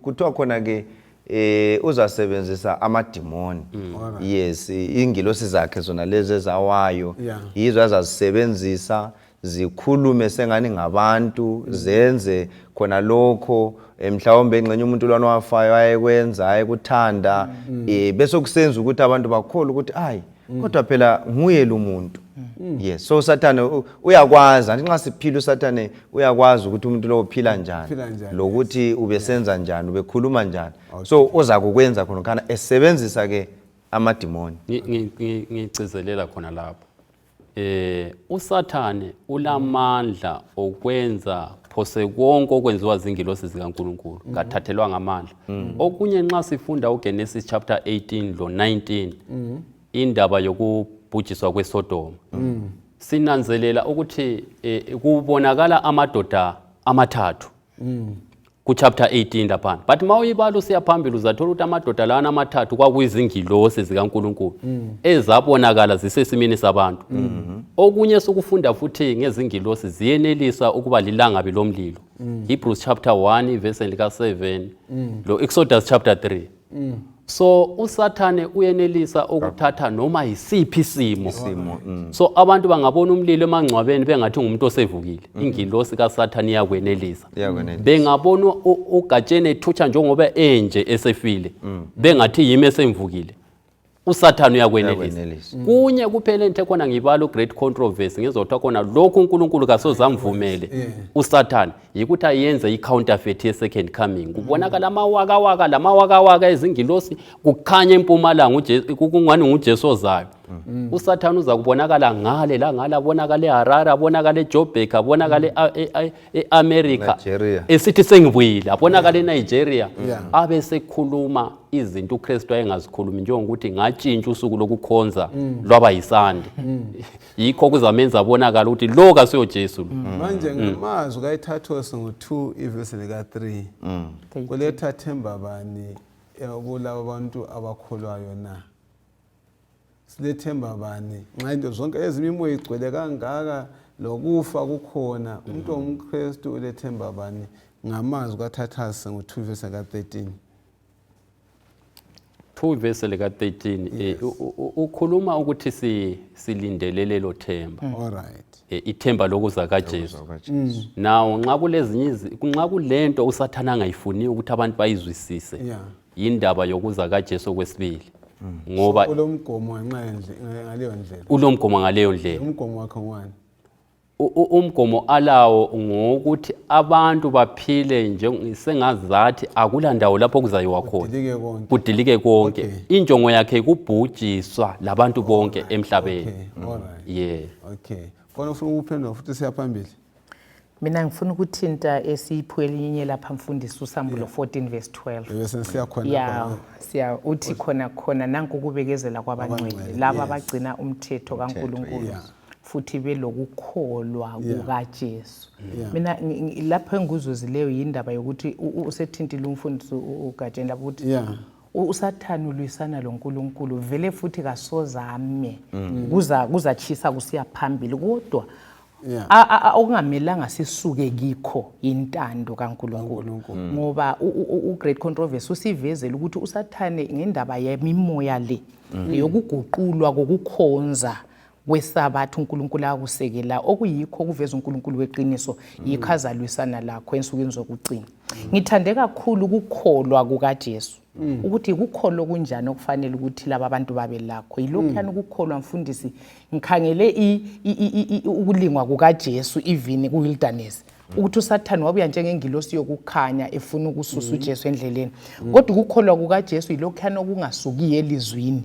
kuthiwa khona ke uzasebenzisa amadimoni. Yes, ingilosi zakhe zona lezi ezawayo yizo azazisebenzisa zikhulume sengani ngabantu zenze khona lokho mhlawumbe engxenye umuntu lwana wafayo ayekwenza ayekuthanda bese kusenza ukuthi abantu bakholwe ukuthi hayi kodwa phela nguye lo muntu. Yes, so Sathane uyakwazi nxa siphila uSathane uyakwazi ukuthi umuntu lo uphila njani lokuthi ubesenza njani ubekhuluma njani so uza kukwenza khona kana esebenzisa ke amadimoni. Ngicizelela khona lapho uSathane ulamandla okwenza phose konke okwenziwa zingilosi zikaNkulunkulu ngathathelwa ngamandla. Okunye nxa sifunda uGenesis chapter 18 lo 19 indaba yokubhujiswa kweSodoma sinanzelela ukuthi kubonakala amadoda amathathu ku chapter 18 lapha but mawuyibala usiyaphambili uzathola ukuthi amadoda lana amathathu kwakuyizingilosi zikaNkulunkulu ezabonakala zisesimini sabantu. Okunye sokufunda futhi ngezingilosi ziyenelisa ukuba lilangabi lomlilo. Hebrews chapter 1 verse lika 7 lo Exodus chapter 3. So uSathane uyenelisa ukuthatha noma yisiphi isimo. So abantu bangabona umlilo emangcwabeni bengathi ngumuntu osevukile. Ingilosi kaSathane iyakwenelisa. Bengabona uGatsheni ethutsha njengoba enje esefile bengathi yimi esemvukile. uSathane uyakwenelisa. Kunye kuphela into khona ngibala uGreat Controversy ngizotha khona lokhu uNkulunkulu kasozamvumele uSathane yikuthi ayenze icounterfeit ye-second coming. Kubonakala amawaka ezingilosi kukhanya empumalanga kungani nguJesu ozayo. uSathane uza kubonakala ngale la ngala abonakala eHarare abonakala eJoburg abonakala eAmerica esithi sengibuyile abonakala eNigeria abe sekhuluma izinto uKristu ayengazikhulumi njengokuthi ngatshintsha usuku lokukhonza lwaba yisande. Yikho kuzamenza abonakala ukuthi lo kasiyo Jesu. Manje ngamazwi kayiThathos ngo2 ivesi lika 3 kuletha themba bani kulabo bantu abakholwayo na? Silethemba bani nxa into zonke ezimimoya igcwele kangaka lokufa kukhona umuntu omKristu ulethemba bani ngamazwi kaThathasi ngo2 verse ka13. 2 verse lika 13 ukhuluma ukuthi silindele lelo themba. All right. Ithemba lokuza kaJesu. Nawo nxa kulento usathana angayifuni ukuthi abantu bayizwisise. Indaba yokuza kaJesu kwesibili. Ngoba ulomgomo ngaleyo ndlela. Ulomgomo ngaleyo ndlela. Umgomo wakhe ngwani? Umgomo alawo ngokuthi abantu baphile njengazathi akula ndawo lapho kuzayiwa khona. Kudilike konke. Injongo yakhe kubhujiswa labantu bonke emhlabeni. Yeah. Okay. Kona ufuna ukuphendula futhi siyaphambili. Mina ngifuna ukuthinta esipho elinye lapha mfundisi uSambulo 14 verse 12. Bese siyakhona. Yeah, uthi khona nanku kubekezela kwabangcwele laba abagcina umthetho kaNkulunkulu. Futhi belokukholwa kukaJesu. Mina lapho engizuzileyo yindaba yokuthi usethintile umfundisi uGajeni lapho ukuthi uSathane ulwisana loNkulunkulu vele futhi kasozame kuzachisa kusiya phambili kodwa okungamelanga sisuke kikho intando kaNkulunkulu ngoba uGreat Controversy usivezela ukuthi uSathane ngendaba yemimoya le yokuguqulwa kokukhonza kwesabathu uNkulunkulu akusekela okuyikho kuveza uNkulunkulu weqiniso yikho azalwisana lakho ensukwini zokugcina. Ngithande kakhulu ukukholwa kukaJesu ukuthi ukukholwa kunjani okufanele ukuthi laba abantu babe lakho yilokho yana ukukholwa mfundisi ngikhangele ukulingwa kukaJesu even kuwilderness ukuthi uSathane wabuya njengengilosi yokukhanya efuna ukususa uJesu endleleni kodwa ukukholwa kukaJesu yilokho yana okungasuki elizwini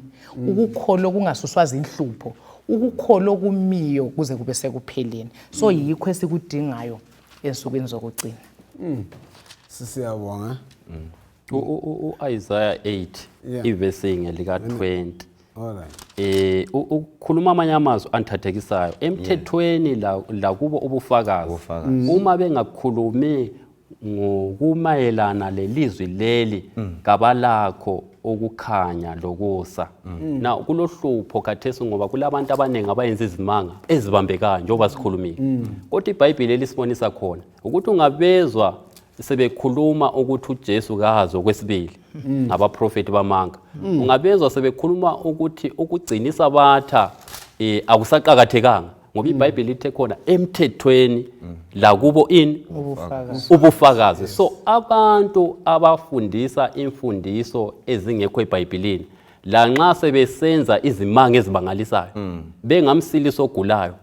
ukukholwa kungasuswa izinhlupho ukukholwa okumiyo kuze kube sekupheleni so yikho esikudingayo ensukwini zokugcina. Sisiyabonga. uIsaiah 8 ivesi ngelika 20. All right. Ukhuluma amanye amazwi anthathekisayo emthethweni la kubo ubufakazi. Uma bengakhulumi ngokumayelana lelizwi leli kabalakho ukukhanya lokusa. Na kulohlupho kathesi ngoba kulabantu abaningi abayenza izimanga ezibambekayo njengoba sikhulumile. Kodwa iBhayibheli lisibonisa khona ukuthi ungabezwa sebekhuluma ukuthi uJesu kazo kwesibili abaprofeti bamanga. Ungabezwa sebekhuluma ukuthi ukugcinisa abatha akusaqhakathekanga ngoba iBhayibheli lithe khona emthethweni la kubo ubufakazi. So abantu abafundisa imfundiso ezingekho eBhayibhelini la nxa sebesenza izimanga ezibangalisayo bengamsilisa ogulayo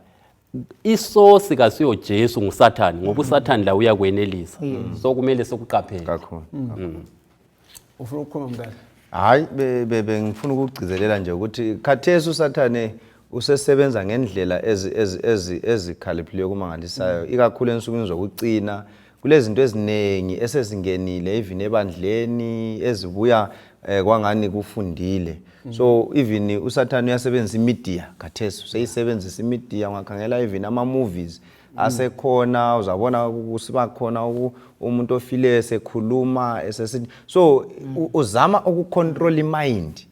isosi kasiyo Jesu nguSathane ngoba uSathane la uyakwenelisa. So kumele sokuqaphela kakhulu. Ufuna ukukhoma mdala? Hayi ngifuna ukugcizelela nje ukuthi khathesi uSathane usesebenza ngendlela ezikhaliphileyo kumangalisayo ikakhulu ensukwini zokugcina kulezinto eziningi esezingenile even ebandleni ezibuya kwangani kufundile. So even uSathane uyasebenzisa imedia khathesi useyisebenzisa imedia ungakhangela even ama movies asekhona uzabona kusiba khona umuntu ofile esekhuluma esesithi so uzama ukucontrol imind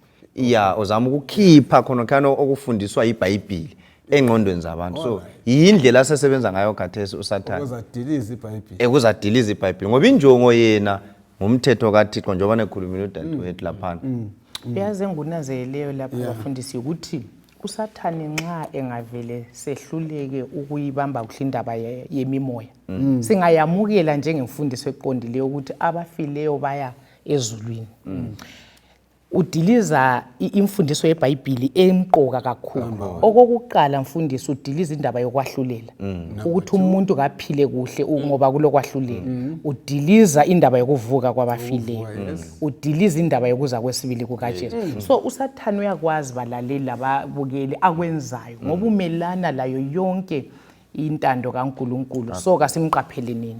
uzama ukukhipha khona okufundiswa iBhayibheli engqondweni zabantu. So yindlela asesebenza ngayo khathesi uSathane ekuzadiliza iBhayibheli ngoba injongo yena ngumthetho kaThixo njengoba nekhulumile uDadewethu laphana. Yazi engunazeleyo lapho bafundisi ukuthi uSathane nxa engavele sehluleke ukuyibamba kuhle indaba yemimoya singayamukela njengemfundiso eqondileyo ukuthi abafileyo baya ezulwini. Udiliza imfundiso yeBhayibheli emqoka kakhulu. Okokuqala mfundisi udiliza indaba yokwahlulela ukuthi umuntu kaphile kuhle ngoba kulokwahlulela. Udiliza indaba yokuvuka kwabafileyo. Udiliza indaba yokuza kwesibili kukaJesu. So uSathane uyakwazi balaleli lababukeli akwenzayo ngoba umelana layo yonke intando kaNkulunkulu. So kasimqaphelenini.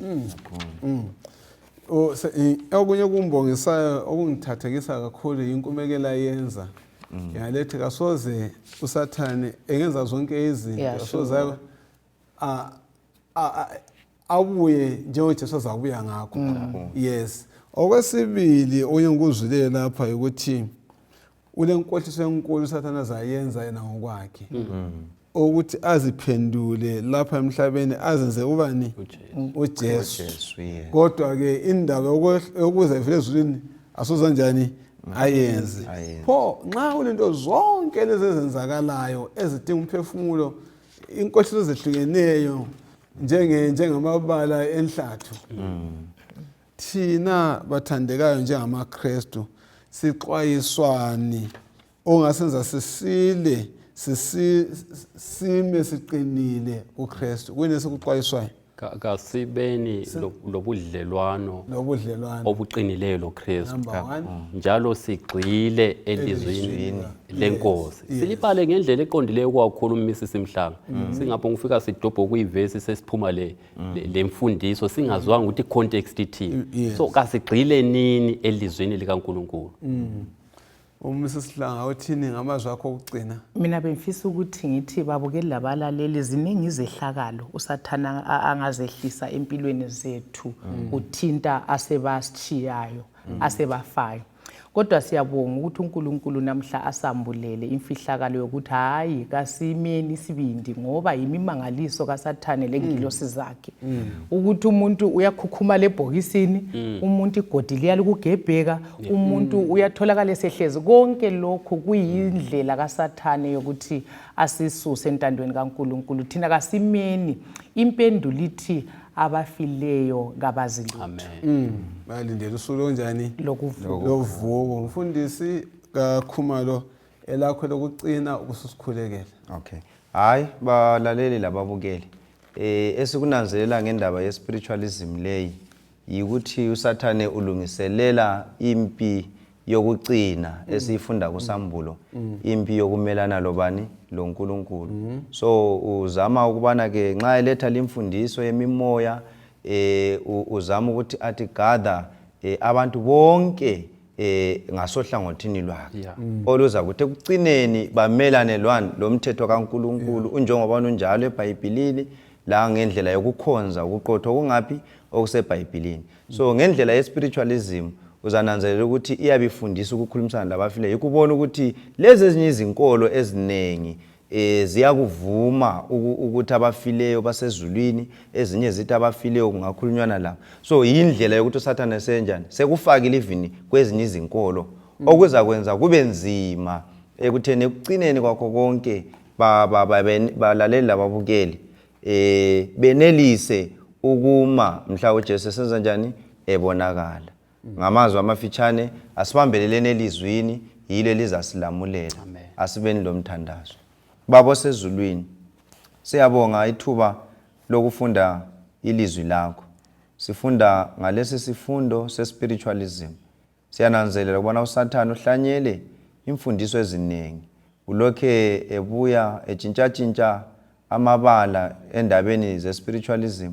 Okunye kumbongisayo okungithathekisa kakhulu inkumekela yenza yalethi kasoze uSathane engenza zonke izinto kasoze abuye njengoJesu azabuya ngakho. Yes. Okwesibili onye ngikuzwile lapha ukuthi ulenkohliso enkulu uSathane azayenza yena ngokwakhe. ukuthi aziphendule lapha emhlabeni azenze ubani uJesu. Kodwa ke indaba yokuza evela ezulwini asoza njani ayenze. Pho nxa kulento zonke lezi ezenzakalayo ezidinga umphefumulo inkohliso ezehlukeneyo njengamabala enhlathu, thina bathandekayo njengamaKristu sixwayiswani ongasenza sime siqinile kuKristu. Kuyini sikuxwayiswayo? Kasibeni lobudlelwano obuqinileyo loKristu, njalo sigxile elizwini lenkosi, silibale ngendlela eqondileyo kwakhulu uMrs Mhlanga. Singapho ngifika sidobho kuyivesi sesiphuma lemfundiso singazwanga ukuthi context ithini. So kasigxile nini elizwini likaNkulunkulu. uMrs Mhlanga uthini ngamazwi akho okugcina? Mina bengifisa ukuthi ngithi babukeli labalaleli ziningi izehlakalo usathana angazehlisa empilweni zethu uthinta asebashiyayo asebafayo. Kodwa siyabonga ukuthi uNkulunkulu namhla asambulele imfihlakalo yokuthi hayi kasimeni isibindi ngoba yimimangaliso kaSathane lengilosi zakhe ukuthi umuntu uyakhukhuma lebhokisini, umuntu igodi liyalukugebheka, umuntu uyatholakala esehlezi. Konke lokho kuyindlela kaSathane yokuthi asisuse entandweni kaNkulunkulu. Thina kasimeni impendulo ithi abafileyo kabazilutho. Amen. Balindele usuku onjani lokuvuka. Mfundisi kaKhumalo elakho lokucina ukususikhulekela. Okay. Hayi balaleli lababukeli. Esikunanzelela ngendaba ye spiritualism leyi yikuthi uSathane ulungiselela impi yokucina esifunda kusambulo, impi yokumelana lobani loNkulunkulu. So uzama ukubana ke nxa eletha limfundiso yemimoya uzama ukuthi athi gather abantu bonke ngasohlangothini lwakhe oluza kuthi ekucineni bamelane lomthetho kaNkulunkulu unjengoba unjalo eBhayibhelini la ngendlela yokukhonza ukuqotho kungapi okuseBhayibhelini. So ngendlela ye spiritualism uzananzelela ukuthi iyabifundisa ukukhulumisana labafileyo, ukubona ukuthi lezi ezinye izinkolo ezinengi ziyakuvuma ukuthi abafileyo basezulwini, ezinye zithi abafileyo kungakhulunywana labo. So yindlela yokuthi uSathane senjani sekufakile even kwezinye izinkolo okuza kwenza kube nzima ekutheni ekucineni kwakho konke balaleli lababukeli benelise ukuma mhla uJesu senza njani ebonakala. Ngamazwi amafitshane asibambeleleni elizwini yilo elizasilamulela. Asibeni lomthandazo. Baba osezulwini, siyabonga ithuba lokufunda ilizwi lakho. Sifunda ngalesi sifundo se-spiritualism. Siyananzelela ukubona uSathane uhlanyele imfundiso eziningi. Ulokhe ebuya etshintsha amabala endabeni ze-spiritualism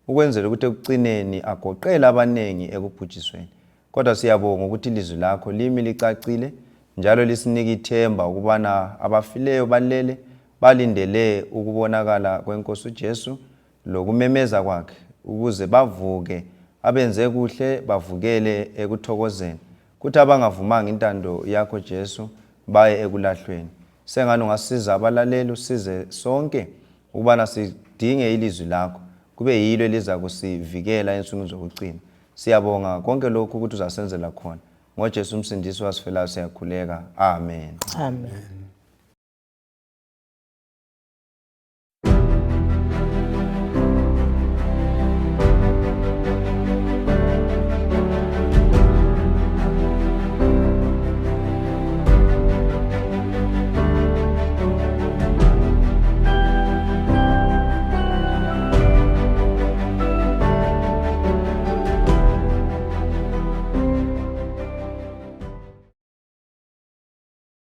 ukwenzela ukuthi ekucineni agoqele abanengi ekubhujisweni. Kodwa siyabonga ukuthi ilizwi lakho limi licacile njalo lisinika ithemba ukubana abafileyo balele balindele ukubonakala kwenkosi uJesu lokumemeza kwakhe ukuze bavuke abenze kuhle bavukele ekuthokozeni kuthi abangavumanga intando yakho Jesu baye ekulahlweni. Sengani ungasiza abalaleli usize sonke ukubana sidinge ilizwi lakho kube yilo eliza kusivikela ensukwini zokucina. Siyabonga konke lokhu ukuthi uzasenzela khona. NgoJesu umsindisi wasifelayo siyakhuleka. Amen. Amen.